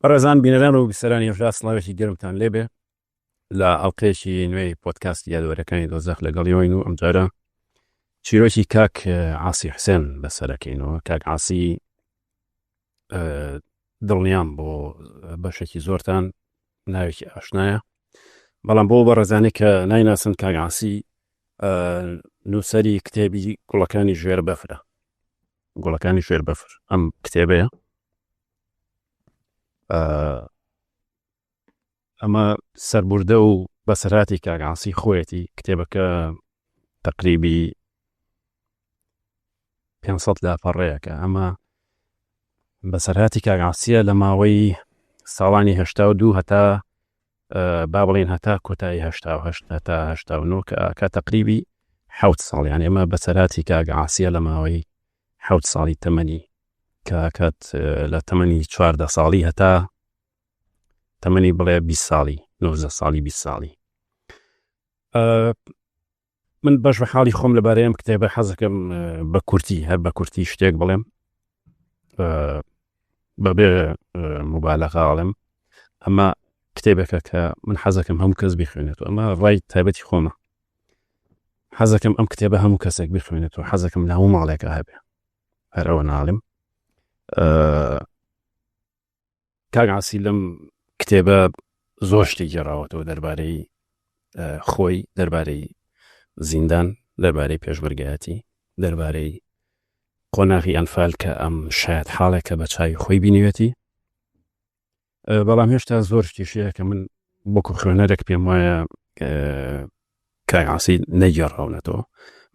بەڕێزان بینەران و بیسەرانی هێژا سڵاوێکی گەرمتان لێبێ لە ئەڵلقەیەکی نوێی پۆدکاستی یادەوەرەکانی دۆزەخ لەگەڵ یۆین و ئەمجارە چیرۆکی کاک عاسی حوسێن بەسەرەکەینەوە کاک عاسی دڵنیام بۆ بەشێکی زۆرتان ناوێکی ئاشنایە بەڵام بۆ بەڕێزانی کە نایناسن کاک عاسی نووسەری کتێبی گوڵەکانی ژێر بەفرە گوڵەکانی ژێر بەفر ئەم کتێبەیە ئەمە سەربوردە و بەسەرهاتی کاک عاسی خۆیەتی کتێبەکە تەقریبی 500 لاپەڕەیەکە ئەمە بەسەرهاتی کاک عاسیە لە ماوەی ساڵانی هەشتا و دوو هەتا با بڵێن هەتا کۆتایی هەشتا و هەشت هەتا هەشتا و نۆ کە ئاکا تەقریبی حەوت ساڵ یان ئێمە بەسەرهاتی کاک عاسیە لە ماوەی حەوت ساڵی تەمەنی کە ئاکات لە تەمەنی چواردە ساڵی هەتا تەمەنی بڵێ 20 ساڵی 19 ساڵی 20 ساڵی من بەش بە حاڵی خۆم لەبارەی ئەم کتێبە حەزەکەم بە کورتی هەر بە کورتی شتێک بڵێم بەبێ مبالغە ئەڵێم ئەمە کتێبێکە کە من حەزەکەم هەموو کەس بخوێنێتەوە ئەمە ڕای تایبەتی خۆمە حەزەکەم ئەم کتێبە هەموو کەسێک بخوێنێتەوە حەزەکەم لە هەموو ماڵێکە هەبێ هەر ئەوە ناڵێم کاک عاسی لەم کتێبە زۆر شتی گێڕاوەتەوە دەربارەی خۆی دەربارەی زیندان دەربارەی پێشمەرگایەتی دەربارەی قۆناغی ئەنفال کە ئەم شایەت حاڵێکە بە چاوی خۆی بینیوێتی بەڵام هێشتا زۆر شتیشەیە کە من وەکو خوێنەرێک پێم وایە کاک عاسی نەگێڕاونەتەوە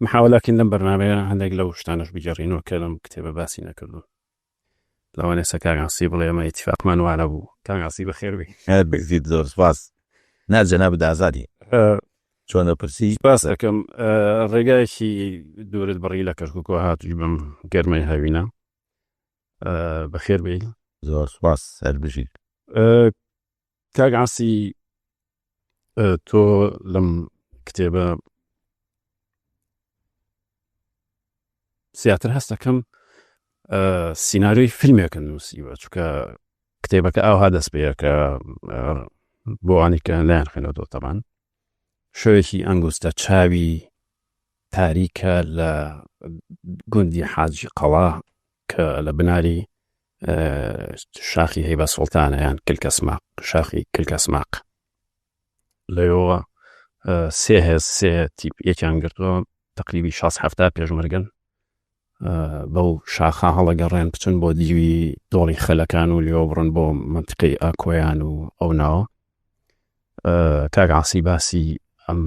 محاولاکەین لەم بەرنمەیە هەندێک لەو شتانەش بگێڕینەوە کە لەم کتێبە باسی نەکردوون لەوانەیە سە کاک عاسی بڵێ ئێمە ئیتیفاقمان وا نەبوو. کاک عاسی بەخێر بێی. هەر بژیت زۆر سپاس. نا جەنابت ئازادی. چۆن ئەپرسی؟ سپاس ئەکەم. ڕێگایەکی دوورت بڕی لە کەرکوکەوە هاتووی بەم گەرمەی هاوینە. بەخێر بێی. زۆر سپاس هەر بژیت. کاک عاسی تۆ لەم کتێبە زیاتر هەستەکەم سیناریۆی فیلمێکە نووسیوە چونکە کتێبەکە ئاوها دەست پێ کە بۆ ئەوانەی کە نایان خوێنەوە تەبان شەوێکی ئەنگوستە چاوی تاریکە لە گوندی حاجی قەڵا کە لە بناری شاخی هەیبە سوڵتانە یان کلکەسماق شاخی کلکەسماق لەوێوە سێ هێز سێ تیپ یەکیان گرتووە تقریبی 6 هەفتا پێشمەرگن بەو شاخە هەڵەگەڕێن بچن بۆ دیوی دۆڵی خەلەکان و لێوە بڕن بۆ منتیقەی ئاکۆیان و ئەو ناوە کاک عاسی باسی ئەم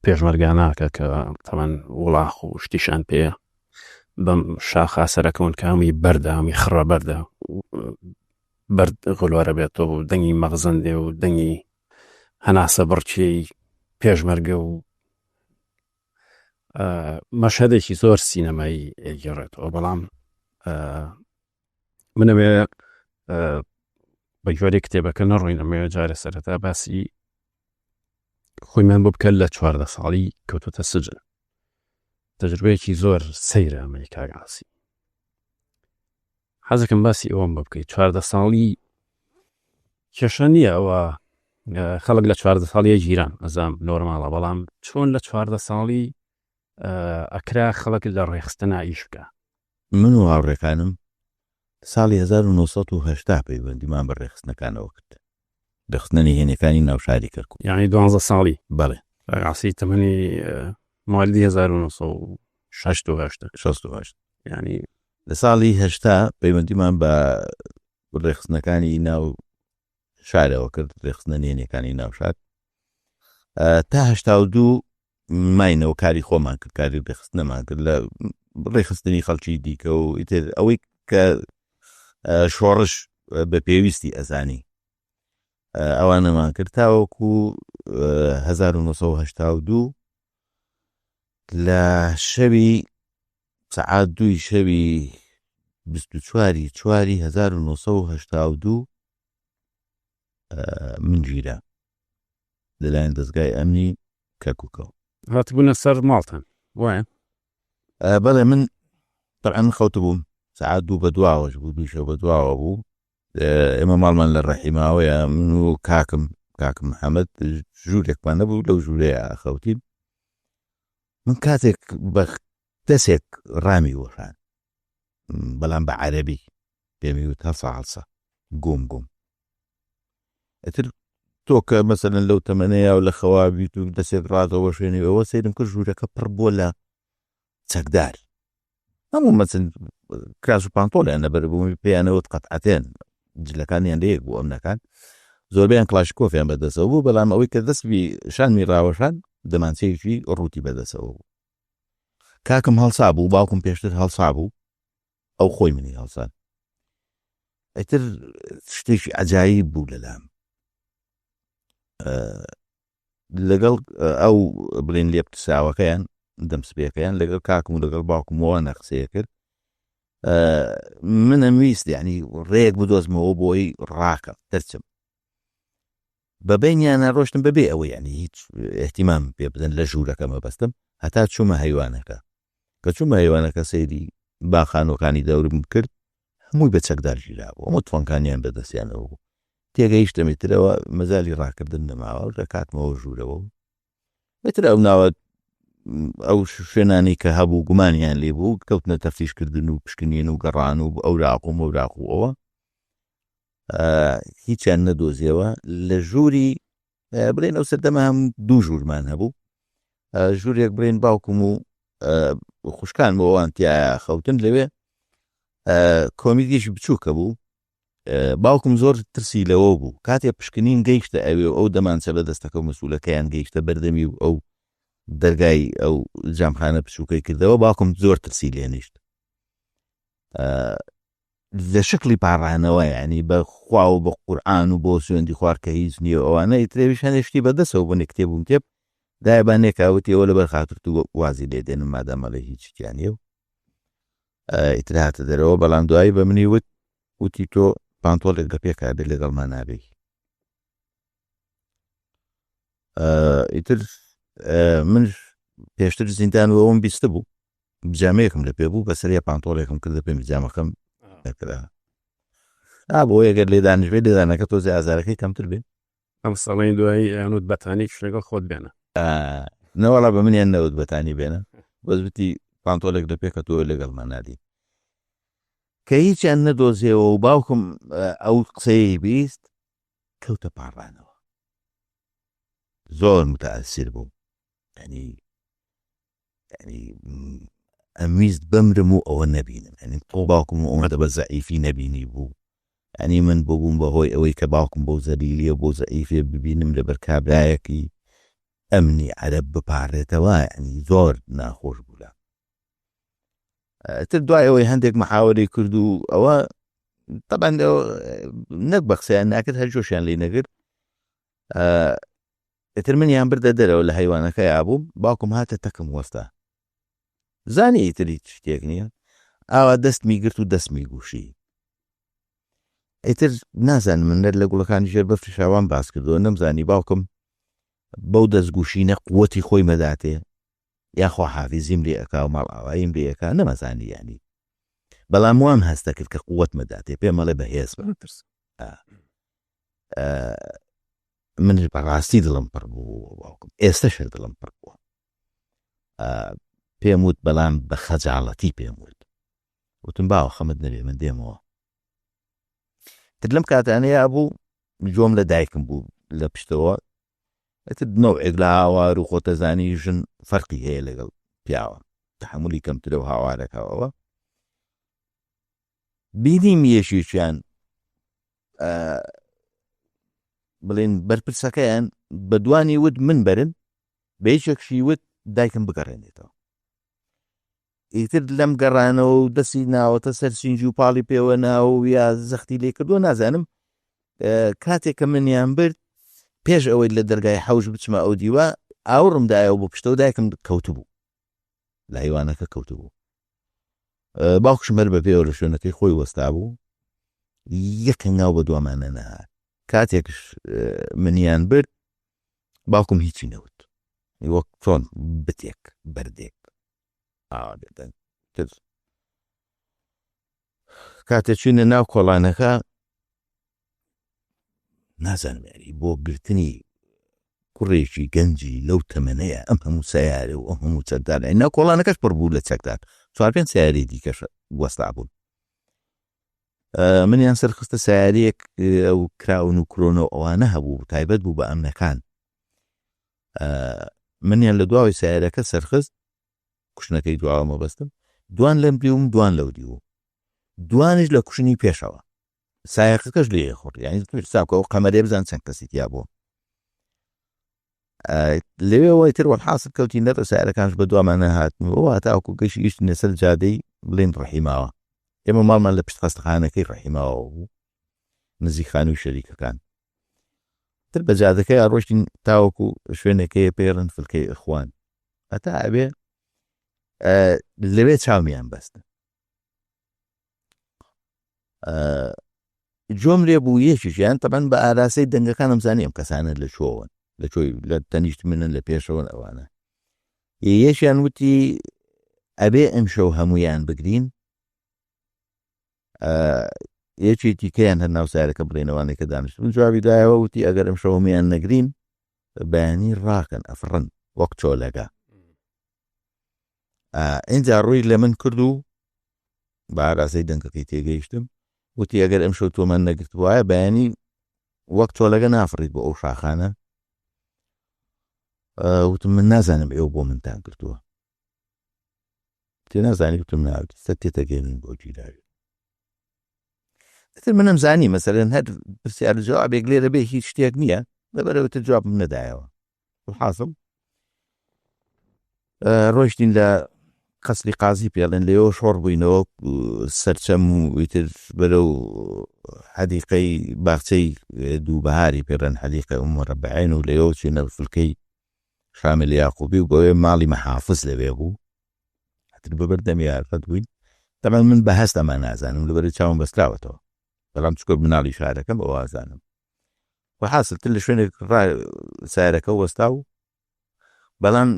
پێشمەرگانە کە کە تەمان وڵاخ و شتیشان پێیە بەم شاخا سەرەکەون کە هەمووی بەردە هەمووی خڕە بەردە بەرد غلوارە بێتەوە و دەنگی مەغزەن دێ و دەنگی هەناسە بڕکێی پێشمەرگە و مەشهدێکی زۆر سینەمایی گێڕێتەوە بەڵام منەوێ بە گوێرەی کتێبەکە نەڕۆین ئەمەوێ جارێ سەرەتا باسی خۆیمان بۆ بکە لە چواردە ساڵی کەوتوتە سجن تەجروبەیەکی زۆر سەیرە ئەمەی کاک عاسی حەزەکەم باسی ئەوەم بۆ بکەیت چواردە ساڵی کێشە نییە ئەوە خەڵک لە چواردە ساڵیە گیران ئەزام نۆرماڵە بەڵام چۆن لە چواردە ساڵی ئەکرا خەڵک لە ڕێخستنا ئیش بکە من و هاوڕێکانم ساڵی 1970 پەیوەندیمان بە ڕێکخستنەکانەوە کرد ڕێکخستنە نهێنیەکانی ناو شاری کەرکوک. یانی دوانزە ساڵی؟ بەڵێ. عاسی تەمەنی موالیدی 1968. 68. یانی لە ساڵی هەشتا پەیوەندیمان بە ڕێکخستنەکانی ناو شارەوە کرد، ڕێکخستنە نهێنیەکانی ناو شار. تا هەشتا و دوو ماینەوە کاری خۆمان کرد، کاری ڕێکخستنەمان کرد لە ڕێکخستنی خەڵکی دیکە و ئیتر ئەوەی کە شۆڕش بە پێویستی ئەزانی ئەوانەمان کرد تاوەکو 1982 لە شەوی سەعات دووی شەوی 24 چواری 1982 من گیرا لەلایەن دەزگای ئەمنی کەرکوکەوە. هاتبوونە سەر ماڵتان وایە؟ بەڵێ من تەبعەن من خەوتبووم سەعات دوو بە دواوەش بوو دوو شەو بە دواوە بوو. ئێمە ماڵمان لە ڕەحیماوەیە، من و کاکم کاکم محەممەد ژوورێکمان نەبوو، لەو ژوورەیە ئەخەوتین. من کاتێک بە دەسێک ڕامی وەشان، بەڵام بە عەرەبی پێمی وت هەڵسە هەڵسە، گوم گوم. ئیتر تۆ کە مەسەلەن لەو تەمەنەیە و لە خەوا بیت و دەسێک ڕاتەوە شوێنی ئەوە، سەیرم کرد ژوورەکە پڕ بووە لە چەکدار. هەموو مەسن کراس و پانتۆڵیان لەبەر بوو، پێیانەوت قەتعەتێن، جلەکانیان لە یەک بوو ئەمنەکان. زۆربەیان کڵاشیکۆفیان بەدەستەوە بوو، بەڵام ئەوەی کە دەستمی شانمی ڕاوەشان دەمانچەیەکی ڕووتی بەدەستەوە بوو. کاکم هەڵسا بوو، باوکم پێشتر هەڵسا بوو، ئەو خۆی منی هەڵسان. ئیتر شتێکی عەجایب بوو لەلام. لەگەڵ ئەو بڵێن لێپرسراوەکەیان دەمسپیەکەیان لەگەڵ کاکم و لەگەڵ باوکم وانە قسەیە کرد. منم ویست یعنی ڕێک بدۆزمەوە بۆی ڕاکەم دەرچم. بە بینیانە ڕۆشتم بەبێ ئەوە یعنی هیچ احتیمام پێ بدەن لە ژوورەکە مەبەستم، هەتا چوومە هەیوانەکە. کە چوومە هەیوانەکە سەیری باخانوەکانی دەورم کرد، هەمووی بە چەکدار گیرابوو، هەموو تفەنگەکانیان بەدەستیانەوە بوو. تێگەیشتم ئیترەوە مەجالی ڕاکردن نەماوە، لە کاتمەوە ژوورەوە و ئیتر ئەو ناوە ئەو شوێنانی کە هەبوو گومانیان لێ بوو کەوتنە تەفتیشکردن و پشکنین و گەڕان و ئەوراق و مەوراق و ئەوە هیچیان نەدۆزیەوە. لە ژووری بڵێن ئەو سەردەمە هەم دوو ژوورمان هەبوو، ژوورێک بڵێن باوکم و خوشکان بۆ ئەوان تایە خەوتن لەوێ، کۆمیدیش بچووکە بوو. باوکم زۆر ترسی لەوە بوو کاتێ پشکنین گەیشتە ئەوێ و ئەو دەمانچە بە دەستەکە و مەسوولەکەیان گەیشتە بەردەمی و ئەو دەرگای ئەو جامخانە بچووکەی کردەوە، باوکم زۆر ترسی لێنیشت لە شکلی پاڕانەوە، یعنی بە خوا و بە قورئان و بۆ سوێندی خوار کە هیچ نییە ئەوانە. ئیترەویش هەنێ شتی بەدەسەوە بوون، کتێب و کتێب دایە نێکاوتیەوە لەبەر خاتر تو وازی لێ دێنم مادامەڵێ هیچ تیا نییە و ئیتر هاتە دەرەوە. بەڵام دوایی بە منی وت، وتی تۆ پانتۆڵێک لە پێکا بێت لەگەڵمان نابێی. ئیتر من پێشتر زیندان ئەوم بیستە بوو، بجامەیەکم لە پێ بوو، بەسەریا پانتۆڵێکم کردە پێم، بجامەکەم نەکرا. ئا بۆ ئەگەر لێدانش بێت لێدانەکە تۆزێ ئازارەکەی کەمتر بێ. ئەم ساڵەی دوایی ئەیانوت بەتانیش لەگەڵ خۆت بێنە. نەوەڵا بە منیان نەوت بەتانی بێنە، بەس وتی پانتۆڵێک لە پێکە تۆ لەگەڵمان نادی. کە هیچیان نەدۆزیەوە و باوکم ئەو قسەیەی 20 کەوتە پاڕانەوە. زۆر متەئەسیر بووم، یعنی یعنی ئەمویست بمرم و ئەوە نەبینم، یعنی تۆ باوکم و ئەوەندە بە زەعیفی نەبینی بوو. یعنی من ببووم بەهۆی ئەوەی کە باوکم بۆ زەلیلیە بۆ زەعیفێ ببینم لەبەر کابرایەکی ئەمنی عەرەب بپارێتەوە، یعنی زۆر ناخۆش بوو لە تر. دوای ئەوەی هەندێک محاوەرەی کرد و ئەوە طبعا نەک بە قسەیان ناکرد، هەر جۆشیان لی نەگرت. ئیتر منیان بردە دەرەوە، لە هەیوانەکە یابووم، باوکم هاتە تەکم وەستا، زانی ئیتر هیچ شتێک نییە، ئاوا دەستمی گرت و دەستمی گوشی. ئیتر نازانم من لە گوڵەکانی ژێر بەفری شاوان باس کردەوە، نەمزانی باوکم بەو دەستگوشینە قوەتی خۆی مەداتێ یاخوا حافیزیم لێ ئەکا و ماڵ ئاواییم لێ ئەکا، نەمەزانی یانی، بەڵام وام هەستە کرد کە قوەت مەداتێ، پێم ئەڵێ بەهێز بە. منیش بەڕاستی دڵم پڕ بوو باوکم، ئێستاش هەر دڵم پڕ بووە. پێم وت، بەڵام بە خەجاڵەتی پێم وت، وتم باوە خەمت نەبێ من دێمەوە. تر لەم کاتانەیە بوو جۆم لە دایکم بوو لە پشتەوە، ئیتر نەوعێک لە هاوار و خۆتەزانی ژن فەرقی هەیە لەگەڵ پیاوە، تەحەمولی کەمترە و هاوارەکەەوە. بینیم یەکێکیان بڵێن بەرپرسەکەیان بە دوانی وت من بەرن، بە یەکێکشی وت دایکم بگەڕێنێتەوە. ئیتر لەم گەڕانەوە و دەستی ناوەتە سەر سینج و پاڵی پێوە ناوە و یا زەختی لێ کردووە نازانم. کاتێک کە منیان برد، پێش ئەوەی لە دەرگای حەوش بچمە ئەو دیوە، ئاوڕم دایەوە بۆ پشتەوە، دایکم کەوتبوو لە هەیوانەکە کەوتبوو. باوکشم هەر بە پێوە لە شوێنەکەی خۆی وەستا بوو، یەک هەنگاو بە دوامانە نەهات. کاتێکش منیان برد باوکم هیچی نەوت، وەک چۆن بتێک بەردێک ئاوا بێدەنگ تر. کاتێ چوینە ناو کۆڵانەکە. نازانم یاری بۆ گرتنی کوڕێکی گەنجی لەو تەمەنەیە ئەم هەموو سەیارە و ئەم هەموو چەکدار ناو کۆڵانەکەش پڕ بوو لە چەکدار چوار پێنج سەیارەی دیکەش وەستا بوون منیان سەرخستە سیارەیەک ئەو کراون و کرۆنە و ئەوانە هەبوو تایبەت بوو بە ئەمنەکان منیان لە دواوەی سیارەکە سەرخست کوشتنەکەی دواوە مەبەستم دوان لەم دیوم دوان لەو دیوم دوانیش لە کوشنی پێشەوە سایەقەکەش لێ خوڕ یعنی تو حساب کە ئەو قەمەرێ بزان چەند کەسی تیا بوو لەوێەوە تر وەحاصل کەوتی نەر سایەرەکانش بە دوامانە هاتن و هەتاوەکو گەشت لەسەر جادەی بڵێن ڕەحیماوە ئێمە ماڵمان لە پشت خەستەخانەکەی ڕەحیماوە بوو نزیک خانووی شەریکەکان تر بە جادەکەی ڕۆشتین تاوەکو شوێنەکەی پێڵن فلکەی ئەخوان هەتا ئەبێ لەوێ چاومیان بەستن جۆم لێ بوو یەکێکیان تەبەن بە ئاراسەی دەنگەکانم زانی ئەم کەسانە لە چۆوەن لە چۆی لە تەنیشت منن لە پێشەوەن ئەوانە یەکیان وتی ئەبێ ئەمشەو هەمویان بگرین یەکێکی کەیان هەر ناو سارەکە بڵێنەوانێک کە دانیشتبوون جوابی دایەوە وتی ئەگەر ئەم شەومیان نەگرین بەیانی ڕاکەن ئەفڕن وەک چۆلەکە ئینجا ڕووی لە من کرد و بە ئاراسەی دەنگەکەی تێگەیشتم وتی ئەگەر ئەم شەو تۆمان نەگرت وایە بەیانی وەک چۆلەکە نافڕیت بۆ ئەو شاخانە وتم من نازانم ئێوە بۆ منتان کردووە تێ نازانی وتم ناوت سەر تێتەگەێنن بۆ گیراوی ئیتر منم زانی مەسەلەن هەر پرسیار و جوابێک لێرە بێ هیچ شتێک نییە لەبەرەوە تر جوابم نەدایەوە حاصل ڕۆیشتین لە قەسری قازی پێڵێن لێەوە شۆڕ بووینەوە سەرچەم و ئیتر بەرەو حەدیقەی باخچەی دوو بەهاری پێڵێن حەدیقە ئومەرەبعێن و لێەوە چینە فلکەی شامل یاقوبی و بەوێ ماڵی مەحافز لەوێ بوو هەتر بەبەر دەمی ئارفەت بووین تەبعەن من بە هەست ئەمە نازانم لەبەر چاوم بەستراوەتەوە بەڵام چکۆ مناڵی شارەکەم ئەوە ئازانم و حاصل تر لە شوێنێک سایرەکە وەستا و بەڵام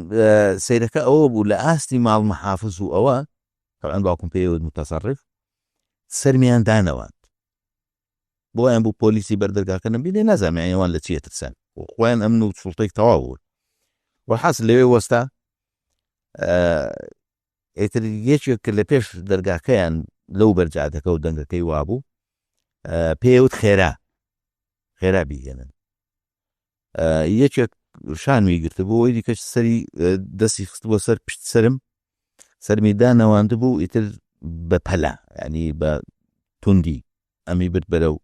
سیرەکە ئەوە بوو لە ئاستی ماڵ محافز و ئەوە طبعا باوکم پێی متصرف سەرمیان دانەواند بۆیان بوو پۆلیسی بەر دەرگاکە نەبینێ نازانم یانی ئەوان لە چی ئەترسان خۆیان ئەمن و سوڵتەی تەواو بوون وەحاس لەوێ وەستا ئیتر یەکێک کە لە پێش دەرگاکەیان لەو بەرجادەکە و دەنگەکەی وابوو پێوت خێرا خێرا بیهێنن یەکێک شانوی گرتبوو ئەوی دیکەش سەری دەستی خستبووە سەر پشت سەرم سەرمی دانەواندبوو ئیتر بە پەلە ینی بە توندی ئەمی برد بەرەو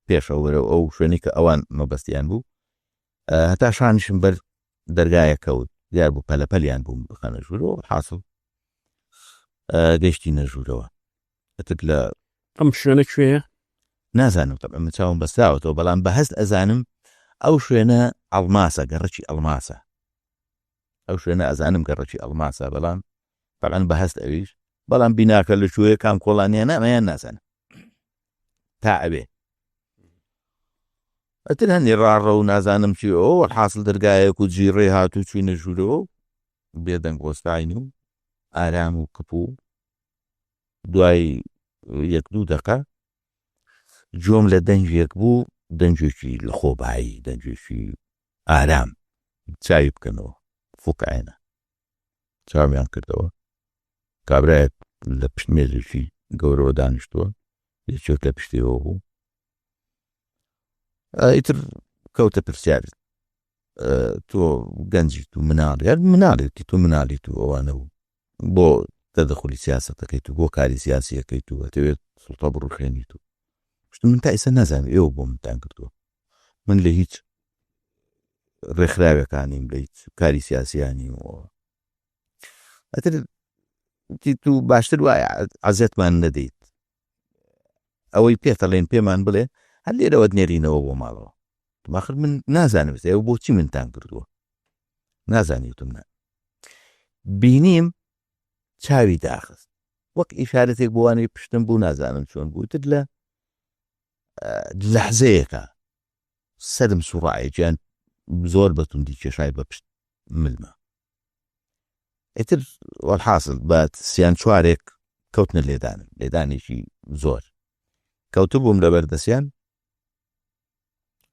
پێشەوە بەرەو ئەو شوێنی کە ئەوان مەبەستیان بوو هەتا شانیشم بەر دەرگایە کەوت دیار بوو پەلەپەلیان بووم بخەنە ژوورەوە حاصل گەشتینە ژوورەوە ئەتر لە ئەم شوێنە کوێیە؟ نازانم تەبعەن من چاوم بەستراوەتەوە بەڵام بە هەست ئەزانم ئەو شوێنە ئەڵماسە گەڕەکی ئەڵماسە ئەو شوێنە ئەزانم گەڕەکی ئەڵماسە بەڵام تەبعەن بە هەست ئەویش بەڵام بیناکە لە کوێیە کام کۆڵانیانە ئەمەیان نازانم تا ئەوێ ئەتر هەندی ڕاڕە و نازانم چی ئەو حاصل دەرگایەک و جیڕێ هات و چوینە ژوورەوە و بێدەنگ وەستاین و ئارام و کپ و دوای یەک دوو دەقە گوێم لە دەنگێک بوو دەنگێکی لەخۆبایی دەنگێکی ئارام چاوی بکەنەوە فوکعێنە چاویان کردەوە کابرایەک لە پشت مێزێکی گەورەوە دانیشتووە یەکێک لە پشتیەوە بوو ئیتر کەوتە پرسیار تۆ گەنجی تو مناڵی هەر مناڵێتی تۆ مناڵی تو ئەوانە و بۆ تەدەخولی سیاسەتەکەیت و بۆ کاری سیاسیەکەیت و ئەتەوێت سوڵتە بڕوخێنیت و شتم من تا ئێستا نازانم ئێوە بۆ منتان کردووە من لە هیچ ڕێکخراوێکانیم لە هیچ کاری سیاسیانی و ئەتر تو باشتر وایە عەزێتمان نەدەیت ئەوەی پێتەڵێن پێمان بڵێ هەر لێرەوە نێرینەوە بۆ ماڵەوە ماخر من نازانم ئێوە بۆچی منتان کردووە نازانی وتم نا بینیم چاوی داخست وەک ئیشارەتێک بۆوانەی پشتم بوو نازانم چۆن بوو تر لە لەحزەیەکە سەرم سوڕایەکیان زۆر بە توندی کێشای بە پشت ملمە ئیتر وەلحاسڵ بە سیان چوارێک کەوتنە لێدانم لێدانێکی زۆر کەوتبووم لەبەر دەستیان.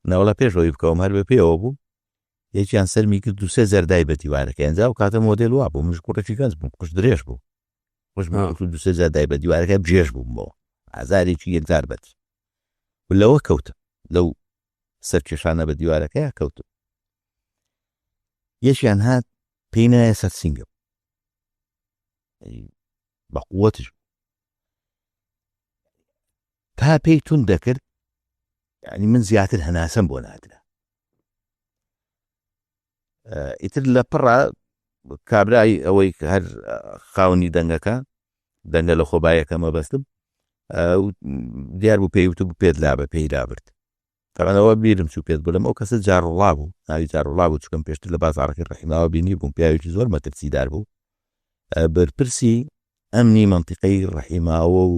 نەوەڵا پێش ئەوەی بکەوم هەر بە پێوە بوو یەکیان سەرمی کرد دوو سێ جار دای بە دیوارەکە ئینجا ئەو کاتە مۆدێل وا بوو منش کوڕێکی گەنج بووم قژ درێژ بوو قژ بوو دوو سێ جار دای بە دیوارەکە بجێژ بوومەوە ئازارێکی یەکجار بەد و لەوە کەوتم لەو سەرکێشانە بە دیوارەکەیا کەوتم یەکیان هات پێی نایە سەر سینگم بە قووەتش تا پێی توند دەکرد یعنی من زیاتر هەناسەم بۆ نادرا ئیتر لە پڕە کابرای ئەوەی هەر خاونی دەنگەکە دەنگە لە خۆبایەکە مەبەستم دیار بوو پێی وتبوو پێت لابە پێی لابرد تەمەنەوە بیرم چوو پێت بڵێم ئەو کەسە جاڕوڵا بوو ناوی جاڕوڵا بوو چکم پێشتر لە بازاڕەکەی ڕەحیماوە بینی بووم پیاوێکی زۆر مەترسیدار بوو بەرپرسی ئەمنی مەنتیقەی ڕەحیماوە و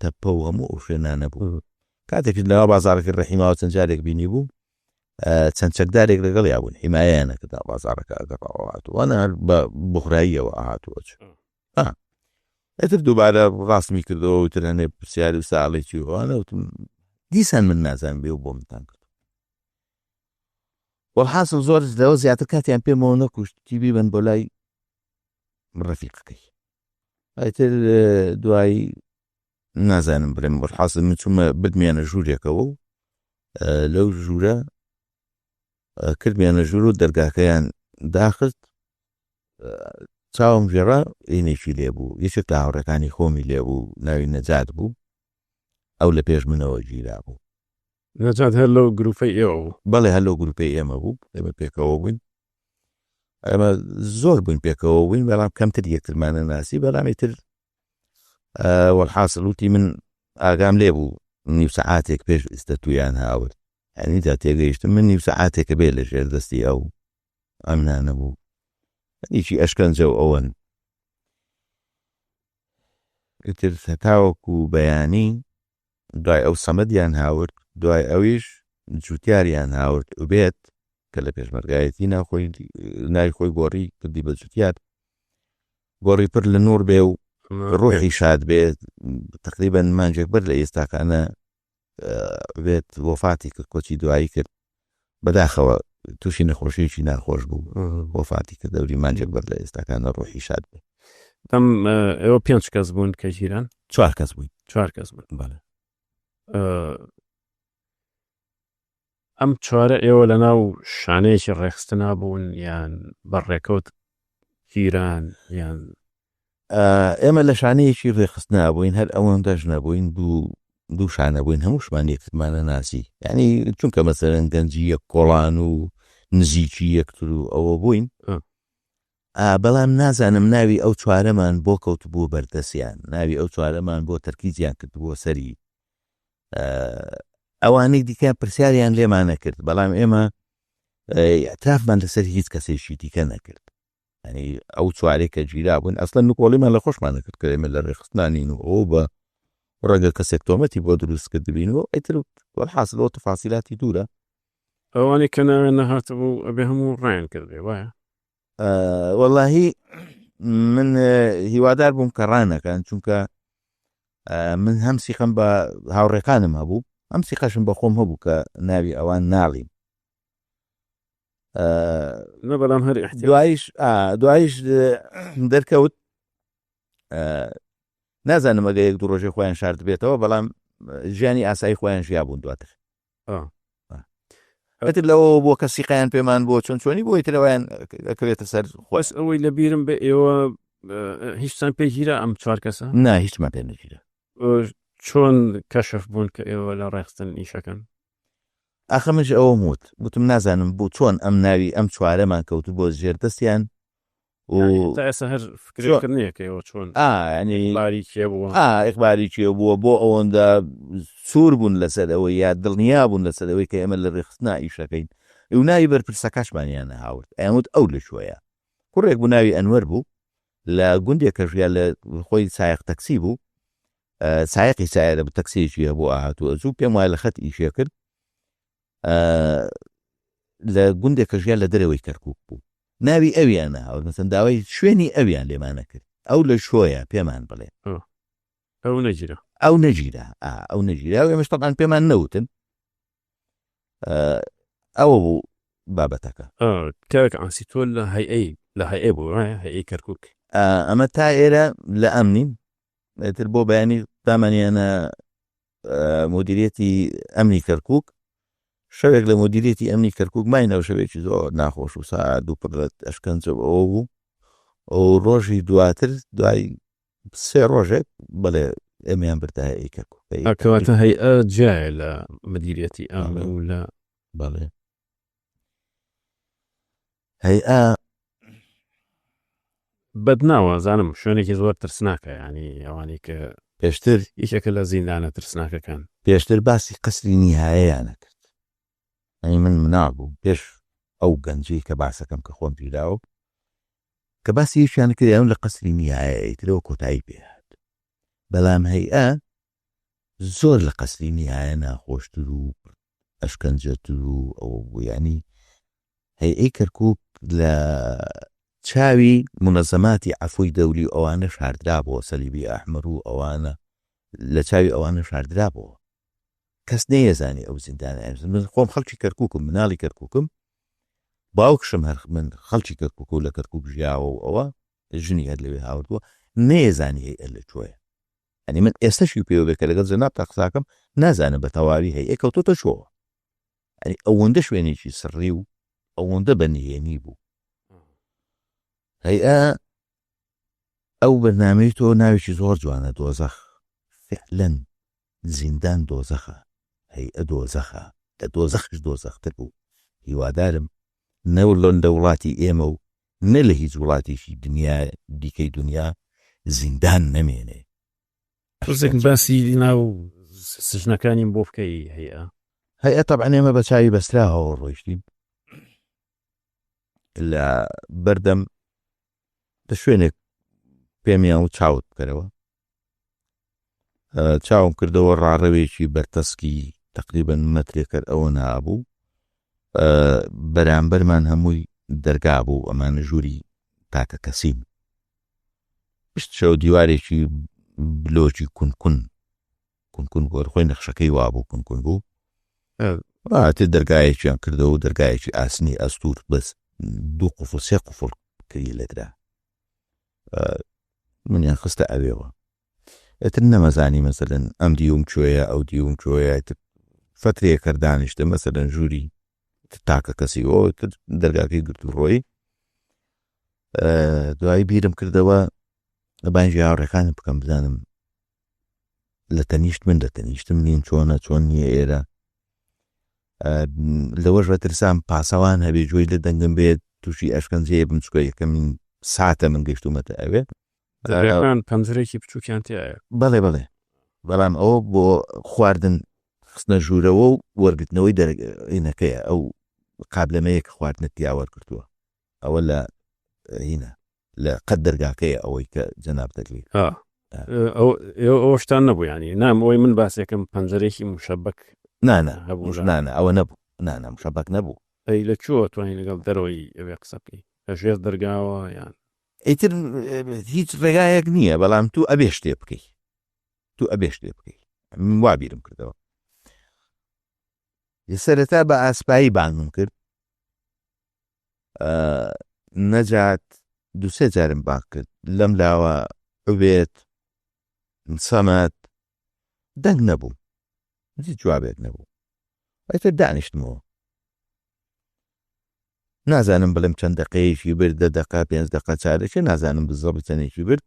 تەپە و هەموو ئەو شوێنانە بوو کاتێکیش لەناو بازاڕەکەی ڕەحیماوە چەند جارێک بینی بوو چەند چەکدارێک لەگەڵیا بوون حیمایەیان نەکرد بازاڕەکە ئەگەڕاوە هاتووانە بە بخراییەوە هاتووە ئیتر دووبارە ڕاستمی کردەوە و تر هەنێ پرسیار و ساڵێکی ئەوانە وتم دیسان من نازانم بێ و بۆ منتان کرد وەڵحاسڵ زۆر لەوە زیاتر کاتیان پێمەوە نەکوشت تی بیبەن بۆ لای ڕەفیقەکەی ئیتر دوایی نازانم بڵێم وەڵحاسڵ من چوومە بردمیانە ژوورێکەوە و لەو ژوورە کردمیانە ژوور و دەرگاکەیان داخست چاوم گێڕا ئینێکی لێ بوو یەکێک لە هاوڕێکانی خۆمی لێ بوو ناوی نەجات بوو ئەو لە پێش منەوە گیرا بوو. نەجات هەر لەو گروپەی ئێوە بوو؟ بەڵێ هەر لەو گروپەی ئێمە بوو ئێمە پێکەوە بووین ئێمە زۆر بووین پێکەوە بووین بەڵام کەمتر یەکترمانە ناسی بەڵام ئیتر وەلحاسڵ وتی من ئاگام لێ بوو نیو سەعاتێک پێش ئیستە تویان هاورد یانی جا تێگەیشتم من نیو سەعاتێکە بێ لە ژێر دەستی ئەو ئەمنانە بوو هیچی ئەشکەنجە و ئەوەن ئیتر هەتاوەکو بەیانی دوای ئەو سەمەدیان هاورد دوای ئەویش جوتیاریان هاورد ئوبێت کە لە پێشمەرگایەتی ناوخۆی ناوی خۆی گۆڕی کردی بە جوتیار گۆڕی پر لە نور بێ و ڕۆحی شاد بێت تقریبا مانجێک بەر لە ئێستاکانە بێت وەفاتی کرد کۆچی دوایی کرد بەداخەوە تووشی نەخۆشیێکی ناخۆش بوو وەفاتی کرد دەوری مانجێک بەر لە ئێستاکانە ڕۆحی شاد بێت ئەم ئێوە پێنج کەس بوون کە گیران چوار کەس بووین چوار کەس بوون بەڵێ ئەم چوارە ئێوە لە ناو شانەیەکی ڕێکخستنا بوون یان بە ڕێکەوت گیران یان ئێمە لە شانەیەکی ڕێکخستنا بووین هەر ئەوەندەش نەبووین دوو دوو شانە بووین هەمووشمان یەکترمانە ناسی یعنی چونکە مەسەرەن گەنجی یەک کۆڵان و نزیکی یەکتر و ئەوە بووین بەڵام نازانم ناوی ئەو چوارەمان بۆ کەوتبووە بەردەستیان، ناوی ئەو چوارەمان بۆ تەرکیزیان کردبووە سەری. ئەوانەی دیکە پرسیاریان لێمان نەکرد، بەڵام ئێمە ئیعترافمان لەسەر هیچ کەسێکی دیکە نەکرد. یعنی ئەو چوارەی کە گیرا بوون ئەسڵەن نکۆڵیمان لە خۆشمان نەکرد کە ئێمە لە ڕێکخستنانین و ئەوە بە ڕەنگە کەسێک تۆمەتی بۆ دروست کردبین و ئیتر وەلحاسڵ ئەوە تەفاسیلاتی دوورە. ئەوانەی کە ناویان نەهاتبوو ئەبێ هەموو ڕایان کردبێ وایە؟ وەڵاهی من هیوادار بووم کە ڕانەکەن چونکە من هەم سیخەم بە هاوڕێکانم هەبوو ئەم سیقەشم بە خۆم هەبوو کە ناوی ئەوان ناڵیم نە بەڵام هەر دوایش دوایش دەرکەوت نازانم ئەگە یەک دوو ڕۆژێ خۆیان شارد بێتەوە بەڵام ژیانی ئاسایی خۆیان ژیابوون دواتر ئەتر لەوە بۆ کە سیقیان پێمان بۆ چۆن چۆنی بۆی ترەوەیان ئەکەوێتە سەر خۆش ئەوەی لە بیرم بە ئێوە هیچتان پێگیرا ئەم چوار کەسە نا هیچمان پێ نەگیرا چۆن کەشف بوون کە ئێوە لە ڕێخستن ئیشەکەن ئاخە منش ئەوەم وت وتم نازانم بۆ چۆن ئەم ناوی ئەم چوارەمان کەوت بۆ ژێردەستیان و تا ئێستا هەر فکرێکت نییە کە ئێوە چۆن ئا یعنی ئیخباری کێ بووە ئا ئیخباری کێ بووە بۆ ئەوەندە سوور بوون لەسەر ئەوەی یا دڵنیا بوون لەسەر ئەوەی کە ئێمە لە ڕێکخستنا ئیشەکەین و ناوی بەرپرسەکەشمانیان نەهاورد ئەیان وت ئەو لە کوێیە کوڕێک بوو ناوی ئەنوەر بوو لە گوندێک کە ژیا لە خۆی سایەق تەکسی بوو سایەقی سایەرە بوو تەکسیەکی هەبوو ئاهاتوو ئەچوو پێم وایە لە خەت ئیشێ کرد لە گوندێک کە ژیان لە دەرەوەی کەرکوک بوو ناوی ئەویان نەهاورد مەسەن داوای شوێنی ئەویان لێمان نەکرد ئەو لە شۆیە پێمان بڵێ ئەو نەگیرا ئەو نەگیرا ئەو نەگیرا و ئێمەش تەبعەن پێمان نەوتن. ئەوە بوو بابەتەکە. کاک عاسی تۆ لە هەیئەی لە هەیئە بوو وایە هەیئەی کەرکوک. ئەمە تا ئێرە لە ئەمنین ئیتر بۆ بەیانی دامانیانە مدیریەتی ئەمنی کەرکوک شەوێک لە مدیریەتی ئەمنی کەرکوک ماینەوە شەوێکی زۆر ناخۆش و سارد و پڕ لە ئەشکەنجە و ئەوە بوو و ڕۆژی دواتر دوای سێ ڕۆژێک بەڵێ ئێمەیان بردە هەیئەی کەرکوک. کەواتە هەیئە جیایە لە مدیریەتی ئەمن و لە بەڵێ هەیئە بەدناوە زانم شوێنێکی زۆر ترسناکە ینی ئەوانەی کە پێشتر یەکێکە لە زیندانە ترسناکەکان. پێشتر باسی قەسری نیهایەیانە کرد ئەی من مناڵ بووم پێش ئەو گەنجەی کە باسەکەم کە خۆم گیراوە کە باسی یەکیان کرد یان لە قەسری نیهایە ئیترەوە کۆتایی پێ هات بەڵام هەیئە زۆر لە قەسری نیهایە ناخۆشتر و ئەشکەنجەتر و ئەوە بوو یعنی هەیئەی کەرکوک لە چاوی مونەزەماتی عەفوی دەولی و ئەوانە شاردرابەوە سەلیبی ئەحمەر و ئەوانە لە چاوی ئەوانە شاردرابەوە کەس نەیەزانی ئەو زیندانە من خۆم خەڵکی کەرکوکم مناڵی کەرکوکم باوکشم هەر من خەڵکی کەرکوک و لە کەرکوک ژیاوە و ئەوە ژنی هەر لەوێ هاوردووە نەیەزانی هەیئە لە کوێیە یانی من ئێستەشی پێوە بێ کە لەگەڵ جەنابتا قساکەم نازانم بە تەواوی هەیئە کەوتۆتە کوێوە یانی ئەوەندە شوێنێکی سڕی و ئەوەندە بە نهێنی بوو هەیئە ئەو بەرنامەی تۆ ناوێکی زۆر جوانە دۆزەخ فعلەن زیندان دۆزەخە هەیئە دۆزەخە لە دۆزەخش دۆزەختر بوو هیوادارم نە لە وڵاتی ئێمە و نە لە هیچ وڵاتێکی دنیا دیکەی دنیا زیندان نەمێنێ. تۆزێک باسی ناو سجنەکانیم بۆ بکەی هەیئە. هەیئە تەبعەن ئێمە بە چاوی بەستراوەوە ڕۆیشتین لە بەردەم لە شوێنێک پێمیان و چاوت بکەرەوە چاوم کردەوە ڕاڕەوێکی بەرتەسکی تقریبن مەترێکەر ئەوە نابوو بەرامبەرمان هەمووی دەرگا بوو ئەمانە ژووری تاکە کەسین پشت شەو دیوارێکی بلۆکی کونکون کونکون بوو خۆی نەخشەکەی وابوو کونکون بوو ئاتر دەرگایەکیان کردەوە و دەرگایەکی ئاسنی ئەستور بەس دوو قفڵ سێ قفڵ کری لێدرا منیان خستە ئەوێوە ئیتر نەمەزانی مەسەلەن ئەم دیوم کوێیە ئەو دیوم کوێیە ئیتر فەترەیەک هەر دانیشتم مەسەلەن ژووری تاکە کەسی ئەو ئیتر دەرگاکەی گرت و ڕۆی دوایی بیرم کردەوە بانگی هاوڕێکانم بکەم بزانم لە تەنیشت من لە تەنیشتم نین چۆنە چۆن نییە ئێرە لەوەش بەترسام پاسەوان هەبێ گوێی لە دەنگم بێت تووشی ئەشکەنجەیە بم چکە یەکەمین ساتە من گەشتومەتە ئەوێ دەرگاکان پەنجەرێکی بچووکیان تایە. بەڵێ بەڵێ بەڵام ئەوە بۆ خواردن خستنە ژوورەوە و وەرگرتنەوەی دەرینەکەیە ئەو قابلەمەیە کە خواردنت تیا وەرگرتووە ئەوە لە هینە لە قەد دەرگاکەیە ئەوەی کە جەناب دەگری ئەو شتان نەبوو ینی نام ئەوەی من باسێکم پەنجەرێکی مشەبەک نانا هەبوو نانا ئەوە نەبوو نانا مشەبەک نەبوو ئەی لە کوێوە توانی لەگەڵ دەرەوەی ئەوێ قسە بکەی لە ژێر دەرگاوە یان ئیتر هیچ ڕێگایەک نییە بەڵام تو ئەبێ شتێ بکەی تو ئەبێ شتێ بکەی من وا بیرم کردەوە سەرەتا بە ئاسپایی بانگم کرد نەجات دوسێ جارم بانگ کرد لەم لاوە عوبێت سەمەد دەنگ نەبوو هیچ جوابێک نەبوو ئیتر دانیشتمەوە نازانم بڵێم چەند دەقەیەکی برد دە دەقە پێنج دەقە چارەکێ نازانم بزەبت چەندێکی برد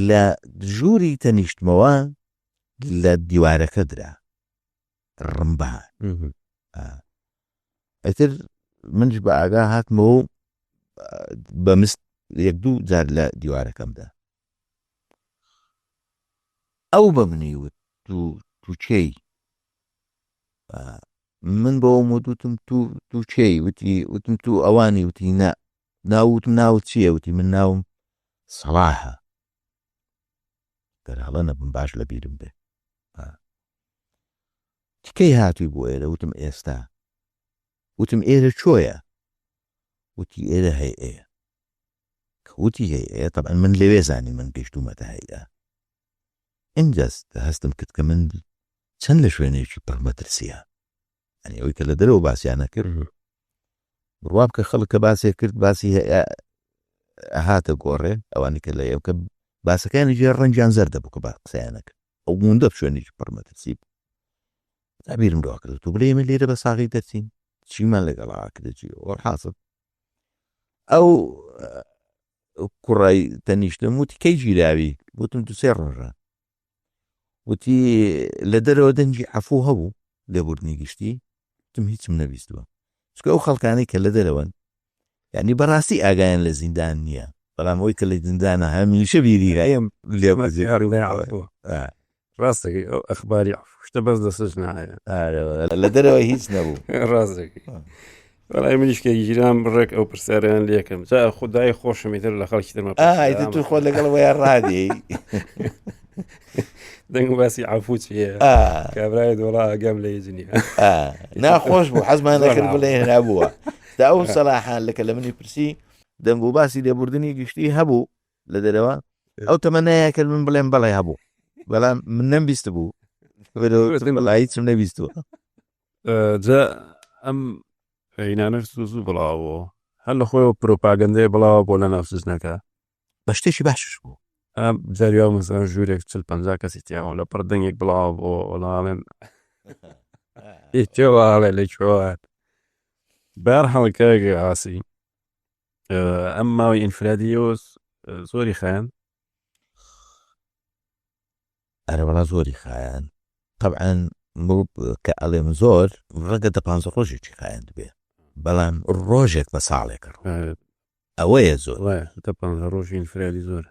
لە ژووری تەنیشتمەوە لە دیوارەکە درا ڕمبا ئیتر منش بە ئاگا هاتمەوە و بە مست یەک دوو جار لە دیوارەکەمدا ئەو بە منی وت تو تو کێی من بەوەم وت وتم تو تو کێی وتی وتم تو ئەوانی وتی نا ناو وتم ناوت چییە وتی من ناوم سەڵاحە گەر هەڵە نەبم باش لە بیرم بێ کەی هاتووی بۆ ئێرە وتم ئێستا وتم ئێرە چۆیە وتی ئێرە هەیە کە وتی هەیە طبعا من لەوێ زانی من گەشتومەتە هەیە ئینجا هەستم کرد کە من چەند لە شوێنێکی پڕ مەترسیە. ئەنی ئەوەی کە لە دەرەوە باسییانە کرد بڕوا بکە خەڵک کە باسێک کرد باسی هاتە گۆڕێ ئەوانی کە لە ئێوکە باسەکانی ژێر ڕەنگیان زەردە بوو کە با قسەیانە کرد ئەو موندە شوێنێکی پڕمەترسی بوو تا بیرم لەوە کرد تو بڵێ ئێمە لێرە بە ساغی دەرچین چیمان لەگەڵ ئاکرێ چی وەڵحاسڵ ئەو کوڕای تەنیشتم وتی کەی گیراوی وتم دو سێ ڕۆژە وتی لە دەرەوە دەنگی عەفوو هەبوو لێبوردنی گشتی وتم هیچم نەبیستووە چونکە ئەو خەڵکانەی کە لە دەرەوەن یعنی بەڕاستی ئاگایان لە زیندان نییە بەڵام ئەوەی کە لە زیندانە هەمیشە بیری هەیە لێ ڕاستەکەی ئەو ئەخباری شتە بەس لە سجن هەیە لە دەرەوە هیچ نەبوو ڕاستەکەی وەڵای منیش کە گیرام ڕێک ئەو پرسیارەیان لێکەم جا خودای خۆشم ئیتر لە خەڵکی ترمە ئایتر تو خۆ لەگەڵ وەیا ڕادێی دەنگ و باسی عەفوو چییە کابرای دۆڵا ئاگام لە هیچ نییە ناخۆش بوو حەزمان نەکرد بڵێ هێنابووە تا ئەو سەلاحان لەکە لە منی پرسی دەنگ و باسی لێبوردنی گشتی هەبوو لە دەرەوە ئەو تەمەنایە کرد من بڵێم بەڵێ هەبوو بەڵام من نەمبیست بوو هیچم نەبیستووە جا ئەم هینانەش زوو زوو بڵاوەوە هەر لە خۆیەوە پرۆپاگەندەیە بڵاوە بۆ لە ناو سجنەکە بە شتێکی باشش بوو ئەم جاری وا مەسەلەن ژوورێک چل پەنجا کەسی تیاوە لە پڕ دەنگێک بڵاوە بۆ وەڵاڵێن هیچەوە ئاڵێ لە کوێوە بەهەرحاڵ کاک عاسی ئەم ماوەی ئینفرادیەوە زۆری خایاند ئەرێ وەڵا زۆری خایاند تەبعەن کە ئەڵێم زۆر ڕەنگە دە پانزە ڕۆژێکی خایاند بێ بەڵام ڕۆژێک بە ساڵێک ئەوەیە زۆر دە پانزە ڕۆژی ئینفرادی زۆر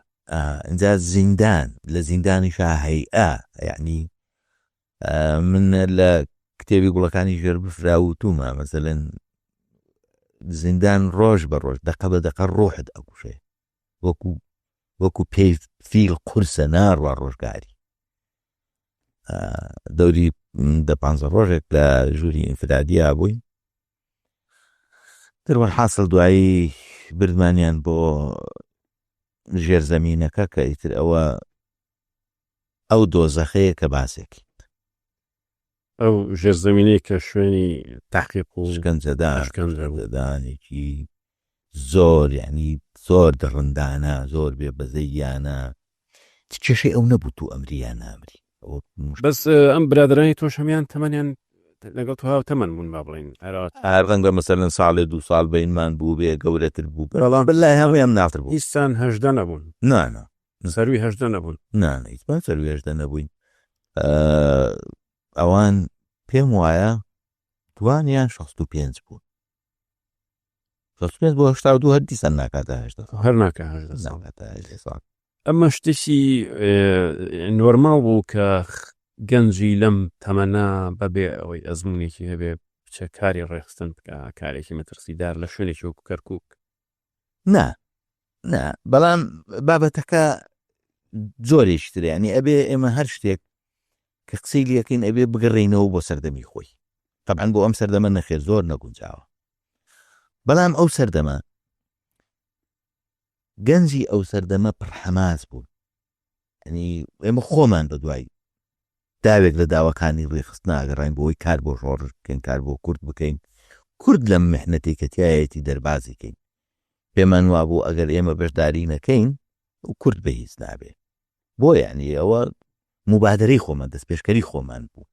ئینجا زیندان لە زیندانیشا هەیئە یعنی من لە کتێبی گوڵەکانی ژێر بفرا وتومە مەسەلەن زیندان ڕۆژ بە ڕۆژ دەقە بە دەقە ڕۆحت ئەکوژێ وەکو وەکو پێی فیل قورسە ناڕوا ڕۆژگاری دەوری دە پانزە ڕۆژێک لە ژووری ئینفرادیا بووین تر حاصل دوایی بردمانیان بۆ ژێرزەمینەکە کە ئیتر ئەوە ئەو دۆزەخەیە کە باسێکی. ئەو ژێرزەمینەی کە شوێنی تەحقیق و شکەنجەدان شکەنجەدانێکی زۆر یعنی زۆر دڕندانە زۆر بێ بەزەییانە چ کێشەی ئەو نەبوو تو ئەمری یان نامری بەس ئەم برادەرانی تۆش هەمیان تەمەنیان لەگەڵ تۆ هاوتەمەن بوون با بڵێین هەر ڕەنگە مەسەلەن ساڵێ دوو ساڵ بەینمان بووبێ گەورەتر بوو بەڵام لای هەموویان مناڵتر بوو هیچتان 18 نەبوون نا نا سەروی 18 نەبوون نا نا هیچمان سەروی 18 نەبووین ئەوان پێم وایە دوانیان 65 بوون 65 بۆ 82 هەر دیسان ناکاتە 18 ساڵ هەر ناکە 18 ساڵ ناکاتە 18 ساڵ ئەمە شتێکی نۆرماڵ بوو کە گەنجی لەم تەمەنە بەبێ ئەوەی ئەزموونێکی هەبێ بچێ کاری ڕێکخستن بکا، کارێکی مەترسیدار لە شوێنێکی وەکو کەرکووک؟ نا، نا، بەڵام بابەتەکە جۆرێکی ترە، یانی ئەبێ ئێمە هەر شتێک کە قسەی لێکەین ئەبێ بگەڕێینەوە بۆ سەردەمی خۆی. تەبعەن بۆ ئەم سەردەمە نەخێر زۆر نەگونجاوە. بەڵام ئەو سەردەمە گەنجی ئەو سەردەمە پڕ حەماس بوون. یانی ئێمە خۆمان بە دوای داوێک لە داوەکانی ڕێکخستنا ئەگەڕاین بۆ ئەوەی کار بۆ شۆڕش بکەین، کار بۆ کورد بکەین، کورد لەم میحنەتەی کە تیایەتی دەربازی کەین. پێمان وابوو ئەگەر ئێمە بەشداری نەکەین کورد بە هیچ نابێ. بۆ یانی ئەوە موبادەرەی خۆمان، دەستپێشکەری خۆمان بوو.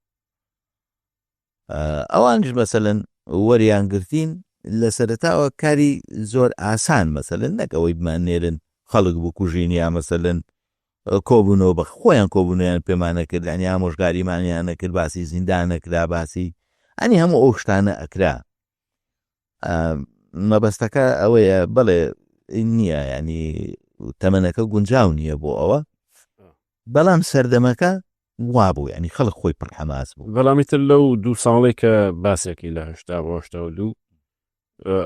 ئەوانیش مەسەلەن وەریان گرتین لە سەرەتاوە کاری زۆر ئاسان مەسەلەن نەک ئەوەی بمان نێرن خەڵک بکوژین یا مەسەلەن کۆبوونەوە بە خۆیان کۆبوونەوەیان پێمانە کرد یانی ئامۆژگاریمانیان نەکرد باسی زیندان نەکرا باسی ئەنی هەموو ئەو شتانە ئەکرا مەبەستەکە ئەوەیە بەڵێ نییە ینی تەمەنەکە گونجاو نییە بۆ ئەوە بەڵام سەردەمەکە وابوو یانی خەڵک خۆی پڕ حەماس بوو. بەڵام ئیتر لەو دوو ساڵەی کە باسێکی لە هەشتا بۆ 82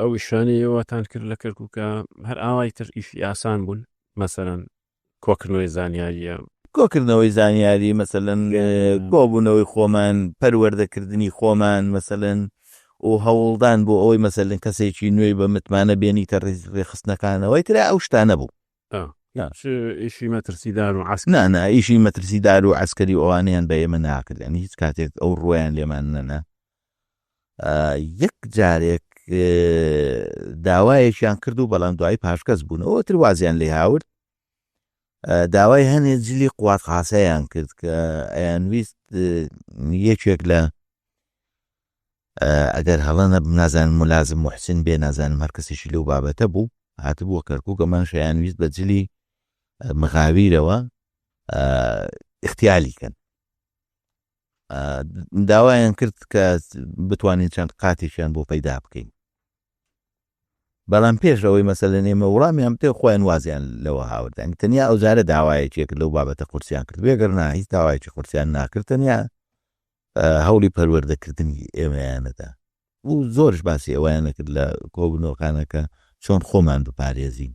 ئەو ئیشانەی ئێوەتان کرد لە کەرکووکە هەر ئاوای تر ئیشی ئاسان بوون مەسەلەن کۆکردنەوەی زانیاریە کۆکردنەوەی زانیاری مەسەلەن کۆبوونەوەی خۆمان پەروەردەکردنی خۆمان مەسەلەن و هەوڵدان بۆ ئەوەی مەسەلەن کەسێکی نوێی بە متمانە بێنیتە ڕێکخستنەکانەوەی ترا ئەو شتانە بوو. چ ئیشی مەترسیدار و عەسکەری؟ نا نا ئیشی مەترسیدار و عەسکەری و ئەوانەیان بە ئێمە ناکرد یانی هیچ کاتێک ئەو ڕووەیان لێمان نەنا. یەک جارێک داوایەکیان کرد و بەڵام دوایی پاشگەز بوونەوە تر وازیان لێ هاورد. داوای هەنێ جلی قوات خاسەیان کرد کە ئەیانویست یەکێک لە ئەگەر هەڵە نەبم نازانم ملازم محسن بێ نازانم هەر کەسێکی لەو بابەتە بوو هاتبووە کەرکووک ئەمان شەیان ویست بە جلی مغاویرەوە اختیالی کەن. داوایان کرد کە بتوانین چەند قاتێکیان بۆ پەیدا بکەین. بەڵام پێش ئەوەی مەسەلەن ئێمە وڵامیان بتێ خۆیان وازیان لەوە هاورد. یانی تەنیا ئەو جارە داوایەکێک لەو بابەتە قورسیان کرد. بێگەر نا هیچ داوایەکی قورسیان ناکرد، تەنیا هەوڵی پەروەردەکردنی ئێمەیانەدا و زۆرش باسی ئەوەیان نەکرد لە کۆبوونەوەکانە کە چۆن خۆمان بپارێزین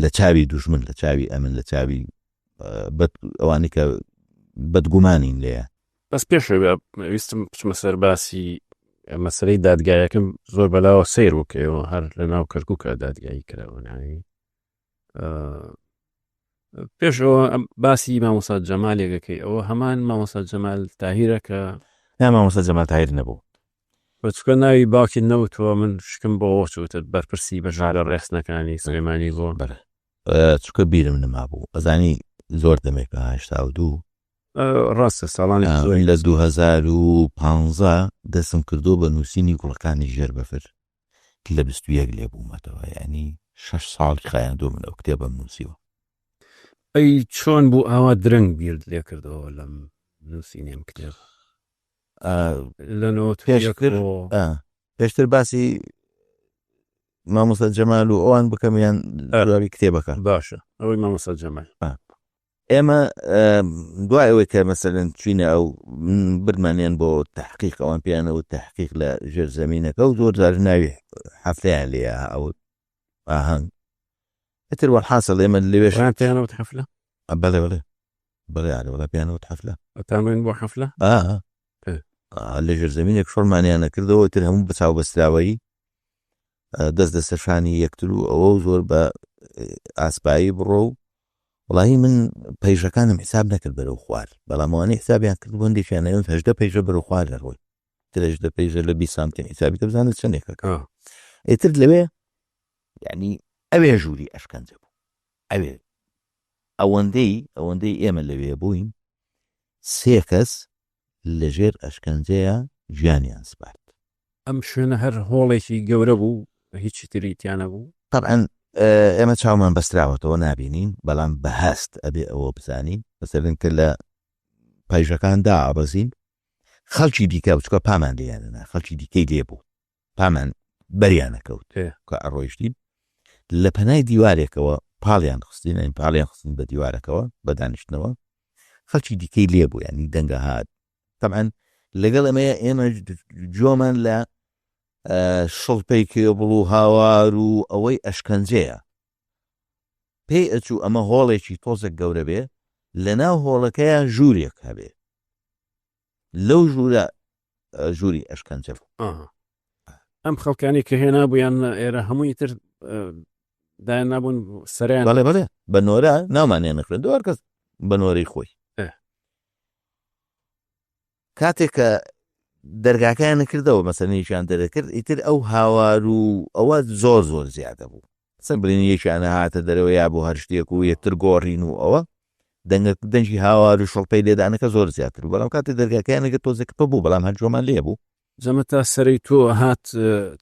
لە چاوی دوژمن، لە چاوی ئەمن، لە چاوی ئەوانەی کە بەدگومانین لێیان. بەس پێشەوە ویستم بچمە سەر باسی مەسەلەی دادگایەکەم زۆر بەلاوە سەیر بوو کە ئێوە هەر لە ناو کەرکووکە دادگایی کراون. یعنی پێشەوە باسی مامۆستا جەمالێکەکەی ئەوە هەمان مامۆستا جەمال تاهیرە کە نا مامۆستا جەمال تاهیر نەبوو. چونکە ناوی باوکی نەوتووە من شکم بۆ چووتە بەرپرسی بەژارە ڕێخستنەکانی سلێمانی بۆ. بەڵێ چونکە بیرم نەمابوو ئەزانی زۆر دەمێکە 82 ڕاستە ساڵانی زۆر لە 2015 دەستم کردووە بە نووسینی گوڵەکانی ژێر بەفر لە 21 لێ بوومەتەوە، یعنی 6 ساڵی خایاندووە من ئەو کتێبەم نووسیوە. ئەی چۆن بوو ئاوا درەنگ بیرت لێ کردەوە لەم نووسینی ئەم کتێبە؟ لە نۆت پێشتر پێشتر باسی مامۆستا جەمال و ئەوان بکەم یان جوابی کتێبەکە؟ باشە ئەوەی مامۆستا جەمال. ئێمە دوای ئەوەی کە مەسەلەن چوینە ئەو برمانیان بۆ تحقیق، ئەوان پێیانەوە تحقیق لە ژێر زەمینەکە و زۆر جار ناوی حەفلەیان لێ ئەو ئاهەنگ ئیتر وەلحاسڵ ئێمە لەوێش ئەوان پێیانەوە حەفلە؟ بەڵێ بەڵێ بەڵێ ئارێ وەڵا پێیانەوە حەفلە. ئەتان بڕین بۆ حەفلە؟ لە ژێر زەمینێک شۆڕمانیان نەکردەوە ئیتر هەموو بە چاو بەستراوەیی دەست لەسەر شانی یەکتر و ئەوە و زۆر بە ئاسپایی بڕۆ و وڵی من پەیژەکانم حساب نەکرد بەرەو خوار، بەڵام ئەوانەی حسابیان کرد بوو هەندێکیان ئەوێن 18 پەیژە بەرەو خوار دەڕۆی، تر 18 پەیژە لە 20 سانتیم حسابی کە بزانە چەندێکە. ئیتر لەوێ یعنی ئەوێ ژووری ئەشکەنجە بوو، ئەوێ ئەوەندەی ئەوەندەی ئێمە لەوێ بووین سێ کەس لەژێر ئەشکەنجەیە گیانیان سپارد. ئەم شوێنە هەر هۆڵێکی گەورە بوو هیچی تری تیا نەبوو؟ تەبعەن ئێمە چاومان بەستراوەتەوە نابینین، بەڵام بە هەست ئەبێ ئەوە بزانین. مەسەلەن کە لە پەیژەکان دائەبەزین خەڵکی دیکە چونکە پامان لێیان نەنا، خەڵکی دیکەی لێ بوو پامان بەریان نەکەوت کە ئەڕۆیشتین لە پەنای دیوارێکەوە پاڵیان خستین، یانی پاڵیان خستین بە دیوارەکەوە بە دانیشتنەوە، خەڵکی دیکەی لێ بوو یانی دەنگە هات. تەبعەن لەگەڵ ئەمەیە ئێمە جۆمان لە شڵپەی کێبڵ و هاوار و ئەوەی ئەشکەنجەیە پێی ئەچوو ئەمە هۆڵێکی تۆزێک گەورە بێ لەناو هۆڵەکەیا ژوورێک هەبێ لەو ژوورە ژووری ئەشکەنجە بوو. ئەم خەڵکانی کە هێنابوویان ئێرە هەمووی تر دایان نابوون سەریان بەڵێ بەڵێ بە نۆرە ناومانیان نەخوێندەوە هەر کەس بە نۆرەی خۆی. کاتێک کە دەرگاکەیان کردەوە مەسەلەن یەکیان دەرەکرد ئیتر ئەو هاوار و ئەوە زۆر زۆر زیادە بوو سەر بڵێن یەکیان هاتە دەرەوە یا بۆ هەر شتێک و یەکتر گۆڕین و ئەوە دەنگە دەنگی هاوار و شڵپەی لێدانەکە زۆر زیاتر بوو بەڵام کاتێک دەرگاکەیان نەگرت تۆزێک کپە بوو بەڵام هەر جۆمان لێ بوو. جەمە تا سەرەی تۆ هات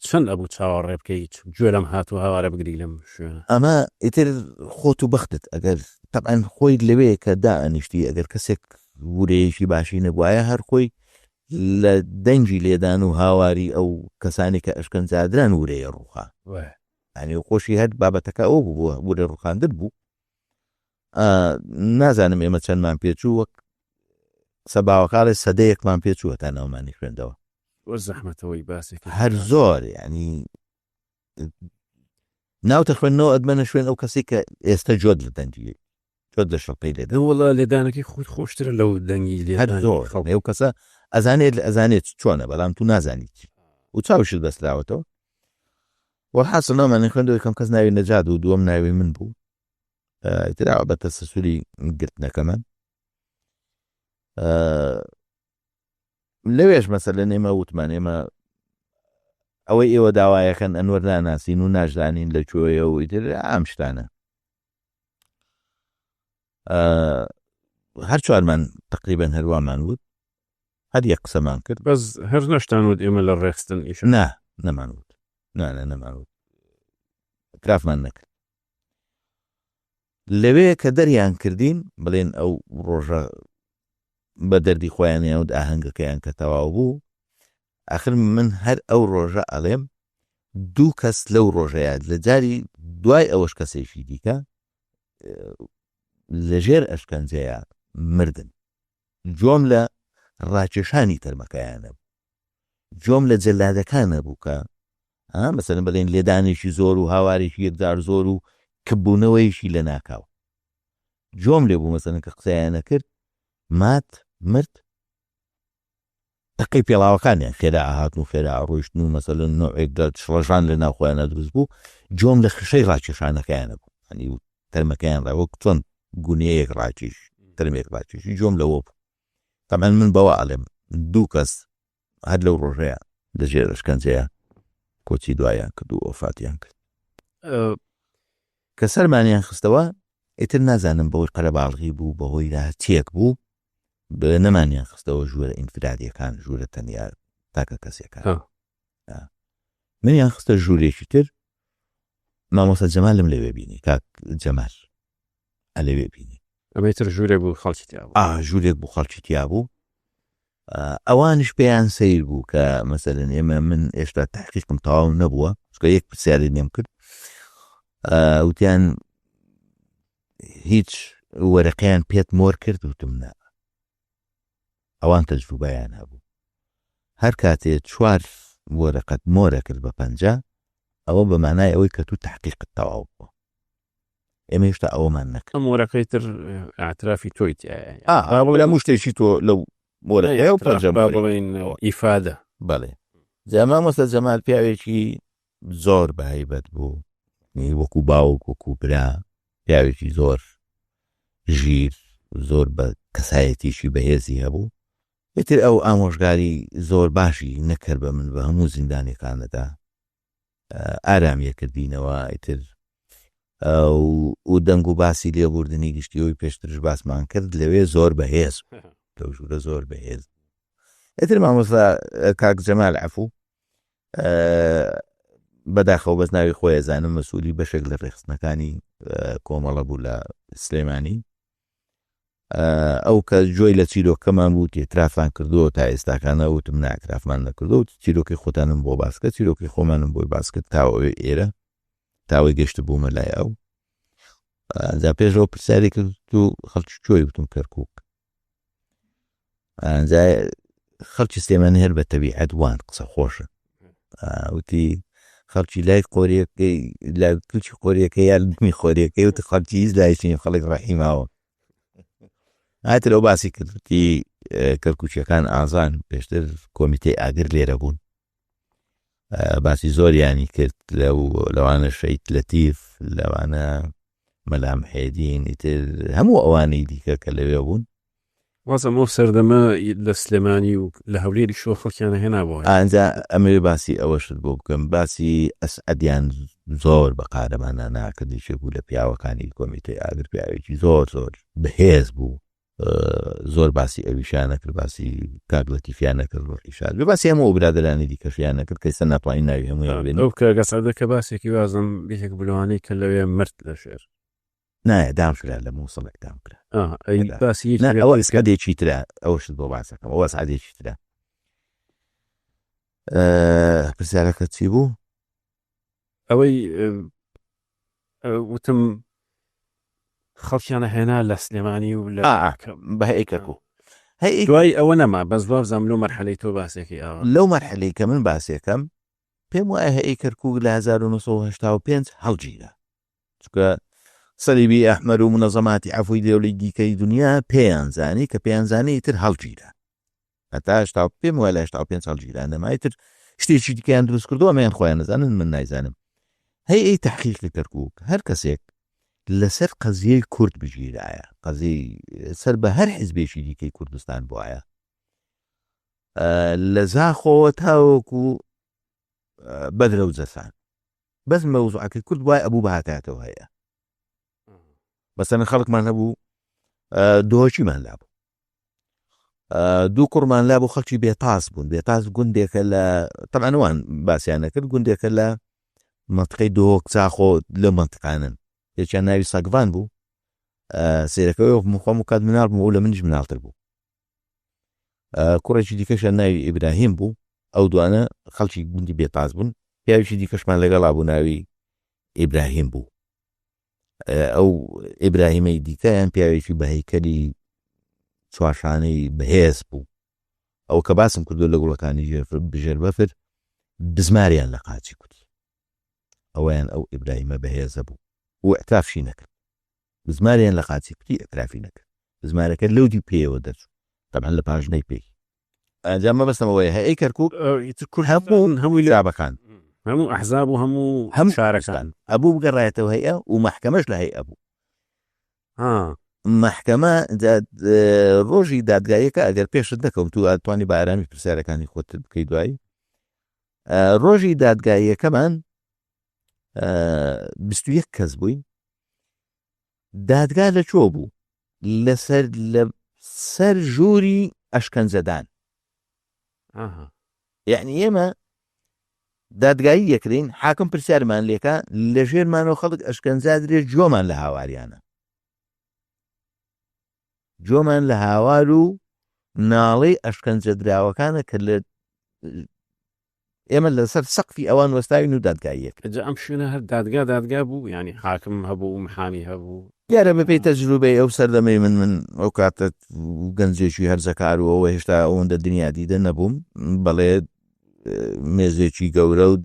چەند ئەبوو چاوەڕێ بکەی گوێ لەم هات و هاوارە بگری لەم شوێنە؟ ئەمە ئیتر خۆت و بەختت ئەگەر تەبعەن خۆی لەوێ کە دائەنیشتی ئەگەر کەسێک ورەیەکی باشی نەبوایە هەر خۆی لە دەنگی لێدان و هاواری ئەو کەسانی کە ئەشکەنجادران ورەیە ڕووخا یانی خۆشی هەر بابەتەکە ئەو بوو ورە ڕووخاندن بوو نازانم ئێمە چەندمان پێچوو وەک قسە باوەکاڵێ سەدەیەکمان پێچووە تا ناومانی خوێندەوە. زۆر زەحمەتەوەی باسێک هەر زۆر ینی ناوتە خوێندنەوە ئەدمەنە شوێن ئەو کەسی کە ئێستا جۆت لە دەنگی جۆت لە شڵپەی لێ وڵا لێدانەکەی خۆت خۆشترە لەو دەنگی لێ هەر زۆر ئەو کەسە ئەزانێت ئەزانێت چۆنە بەڵام تو نازانیت و چاوشت بەستراوەتەوە وەحاصل ناومانی خوێندەوە یەکەم کەس ناوی نەجات و دووەم ناوی من بوو ئیتر ئەوە بە تەسەسولی گرتنەکەمان. لەوێش مەسەلەن ئێمە وتمان ئێمە ئەوەی ئێوە داوایەکەن ئەنوەر ناناسین و ناشزانین لە کوێیە و ئیتر ئەم شتانە. هەر چوارمان تقریبا هەروامان وت هەر یەک قسەمان کرد. بەس هەر نەشتان وت ئێمە لە ڕێخستن ئیش نا نەمان وت نا نا نەمان وت اعترافمان نەکرد. لەوێ کە دەریان کردین بڵێن ئەو ڕۆژە بە دەردی خۆیانیان وت ئاهەنگەکەیان کە تەواو بوو ئاخر من هەر ئەو ڕۆژە ئەڵێم دوو کەس لەو ڕۆژەیە لە جاری دوای ئەوەش کەسێکی دیکە لەژێر ئەشکەنجەیە مردن جۆم لە ڕاکێشانی تەرمەکەیانە بوو جۆم لە جەلادەکانە بوو کە ها مەسەلەن بڵێن لێدانێکی زۆر و هاوارێکی یەکجار زۆر و کپبوونەوەیەکی لەناکاو جۆم لێ بوو مەسەلەن کە قسەیان نەکرد مات مرد تەقەی پێڵاوەکانیان خێرا ئەهاتن و خێرا ئەڕۆیشتن و مەسەلەن نەوعێک لە شڵەژان لە ناو خۆیانا دروست بوو جۆم لە خشەی ڕاکێشانەکەیانە بوو یانی تەرمەکەیان ڕا وەک چۆن گونێیەک ڕاکێشی تەرمێک ڕاکێشی جۆم لەوە بوو تەبعەن من بەوە ئەڵێم دوو کەس هەر لەو ڕۆژەیە لە ژێر ئەشکەنجەیە کۆچی دوایان کرد و وەفاتیان کرد. کە سەرمانیان خستەوە ئیتر نازانم بەهۆی قەرەباڵغی بوو بەهۆی هەرچیەک بوو نەمانیان خستەوە ژوورە ئینفرادیەکان ژوورە تەنیا تاکە کەسیەکان منیان خستە ژوورێکی تر مامۆستا جەمالم لەوێ بینی کاک جەمال ئەلەوێ بینی. ئەمەی تر ژوورێک بوو خەڵکی تیا بوو. ئا ژوورێک بوو خەڵکی تیا بوو. ئەوانیش پێیان سەیر بوو کە مەسەلەن ئێمە من ئێشتا تحقیقم تەواو نەبووە چونکە یەک پرسیاری لێم کرد وتیان هیچ وەرەقەیان پێت مۆر کرد وتم نا ئەوان تەجروبەیان هەبوو هەر کاتێ چوار وەرەقەت مۆرە کرد بە پەنجە ئەوە بە مانای ئەوەی کە تو تحقیقت تەواو بووە ئێمە هێشتا ئەوەمان نەکرد. ئەم وەرەقەی تر ئاعترافی تۆی تیایە. ئا بڵێ هەموو شتێکی تۆ لەو وەرەقەیە و پەنجە با بڵێین ئیفادە. بەڵێ جا مامۆستا جەمال پیاوێکی زۆر بە هەیبەت بوو وەکو باوک وەکو برا پیاوێکی زۆر ژیر زۆر بە کەسایەتیکی بەهێزی هەبوو ئیتر ئەو ئامۆژگاری زۆر باشی نەکرد بە من بە هەموو زیندانیەکانەدا ئارامیە کردینەوە ئیتر و دەنگ و باسی لێبوردنی گشتیەوەی پێشترش باسمان کرد لەوێ زۆر بەهێز لەو ژوورە زۆر بەهێز ئیتر مامۆستا کاک جەمال عەفوو بەداخەوە بەس ناوی خۆی ئەزانم مەسئولی بەشێک لە ڕێکخستنەکانی کۆمەڵە بوو لە سلێمانی ئەو کە جۆی لە چیرۆکەمان بوو تێترافان کردووە تا ئێستاکانە وتم ناکرافمان نەکردو چیرۆکی خۆتانم بۆ باسکە چیرۆکی خۆمانم بۆی باس کرد تاوەوەی ئێرە تاوەی گەشت بوومە لای ئەو جا پێشەوە پرسیاری کرد و خەڵکی کوێی وتم کەرکک ئەنجا خەڵکی سلێمانی هەر بە تەبیعەت وان قسە خۆشن وتی خەڵکی لای قۆریەکەی لای کلچی قۆریەکەی یا دمی خۆریەکەی وتی خەڵکی هیچ لایشی خەڵک ڕەحیماوە هاتر ئەو باسی کرد وتی کەرکوچیەکان ئازان پێشتر کۆمیتەی ئاگر لێرە بوون باسی زۆریانی کرد لەو لەوانە شەید لەتیف لەوانە مەلا محێدین ئیتر هەموو ئەوانەی دیکە کە لەوێ بوون. وازم ئەو سەردەمە لە سلێمانی و لە هەولێریشەوە خەڵکیان هێنابووە. ئینجا ئەمەوێ باسی ئەوەشت بۆ بکەم باسی ئەسعەدیان زۆر بە قارەمانانە کرد یەکێک بوو لە پیاوەکانی کۆمیتەی ئاگر پیاوێکی زۆر زۆر بەهێز بوو زۆر باسی ئەویشیان نەکرد باسی کاک لەتیفیان نەکرد ڕۆحی شاد بێ باسی هەموو ئەو برادەرانی دیکەشیان نەکرد کە ئێستا ناتوانین ناوی هەموویان بێنین. ئەو کاک ئەسعەدە کە باسێکی وازم یەکێک بوو لەوانەی کە لەوێ مرد لە ژێر. نا ئیعدام کرا لە موسڵ ئیعدام کرا. ئا ئەی باسی نا ئەوە ئەسعەدێکی ترە ئەوەشت بۆ باسەکەم ئەوە ئەسعەدێکی ترە. پرسیارەکە چی بوو؟ ئەوەی وتم خەڵکیانە هێنا لە سلێمانی و لە بە هەیئەی کەرکوک دوای ئەوە نەما بەس وابزانم لەو مەرحەلەی تۆ باسێکی ئاوا لەو مەرحەلەی کە من باسێکەم پێم وایە هەیئەی کەرکوک لە 1985 هەڵگیرا چونکە سەلیبی ئەحمەر و منەزەماتی عەفوی دەولی دیکەی دنیا پێیان زانی کە پێیان زانی ئیتر هەڵگیرا هەتا هەشتا و پێم وایە لە 85 هەڵگیرا نەما ئیتر شتێکی دیکەیان دروست کردو ئەمەیان خۆیان نەزانن من نایزانم هەیئەی تەحقیقی کەرکوک هەر کەسێک لەسەر قەزیەی کورد بگیرایە قەزیەی سەر بە هەر حزبێکی دیکەی کوردستان بوایە. لە زاخۆوە تاوەکو بەدرە و جەسان بەس مەوزوعەکەی کورد وای ئەبوو بهاتایەتەوە هەیە مەسەن خەڵکمان هەبوو دۆچیمان لابوو دوو کوڕمان لابوو خەڵکی بێتاس بوون بێتاس گوندێکە لە تەبعەن باسییان نەکرد گوندێکە لە منطقەی دهۆک زاخۆ لە منطقانن یەکیان ناوی سەگڤان بوو سێرەکەەوە خۆم و کات مناڵ بوو لە منیش مناڵتر بوو کوڕێکی دیکەشیان ناوی ئیبراهیم بوو ئەو دوانە خەڵکی گوندی بێتاس بوون پیاوێکی دیکەشمان لەگەڵا بوو ناوی ئیبراهیم بوو ئەو ئیبراهیمەی دیکەیان پیاوێکی بە هەیکەلی چوارشانەی بەهێز بوو ئەو کە باسم کردو لە گوڵەکانی ژێر بەفر بزماریان لە قاچی کوتی ئەویان ئەو ئیبراهیمە بەهێزە بوو و اعترافشی نەکرد بزماریان لە قاچی کوتی اعترافی نەکرد بزمارەکە لەو دی پێیەوە دەرچوو تەبعەن لە پاژنەی پێی ئەنجام مەبەستم ئەوەیە هەیئەی کەرکوک ئیتر کورد هەموو هەمووی لە حزابەکان هەموو ئەحزاب و هەموو هەموو شارەکان ئەبوو بگەڕایەتەوە هەیئە و مەحکەمەش لە هەیئە بوو ها مەحکەمە ڕۆژی دادگاییەکە ئەگەر پێشت نەکەوم تو ئەتوانی بە ئارامی پرسیارەکانی خۆت بکەی دوایی ڕۆژی دادگاییەکەمان 21 کەس بووین دادگا لە کوێ بوو؟ لەسەر لە سەر ژووری ئەشکەنجەدان. یەعنی ئێمە دادگایی یەکرین حاکم پرسیارمان لێکا لە ژێرمانەوە خەڵک ئەشکەنجا درێ جۆمان لە هاواریانە جۆمان لە هاوار و ناڵەی ئەشکەنجەدراوەکانە کە لە ئێمە لەسەر سەقفی ئەوان وەستاوین و دادگاییەک. جا ئەم شوێنە هەر دادگا دادگا بوو یانی حاکم هەبوو محامی هەبوو؟ دیارە بەپێی تەجروبەی ئەو سەردەمەی من من ئەو کاتە گەنجێکی هەرزەکار و ئەوە هێشتا ئەوەندە دنیا دیدە نەبووم بەڵێ مێزێکی گەورە و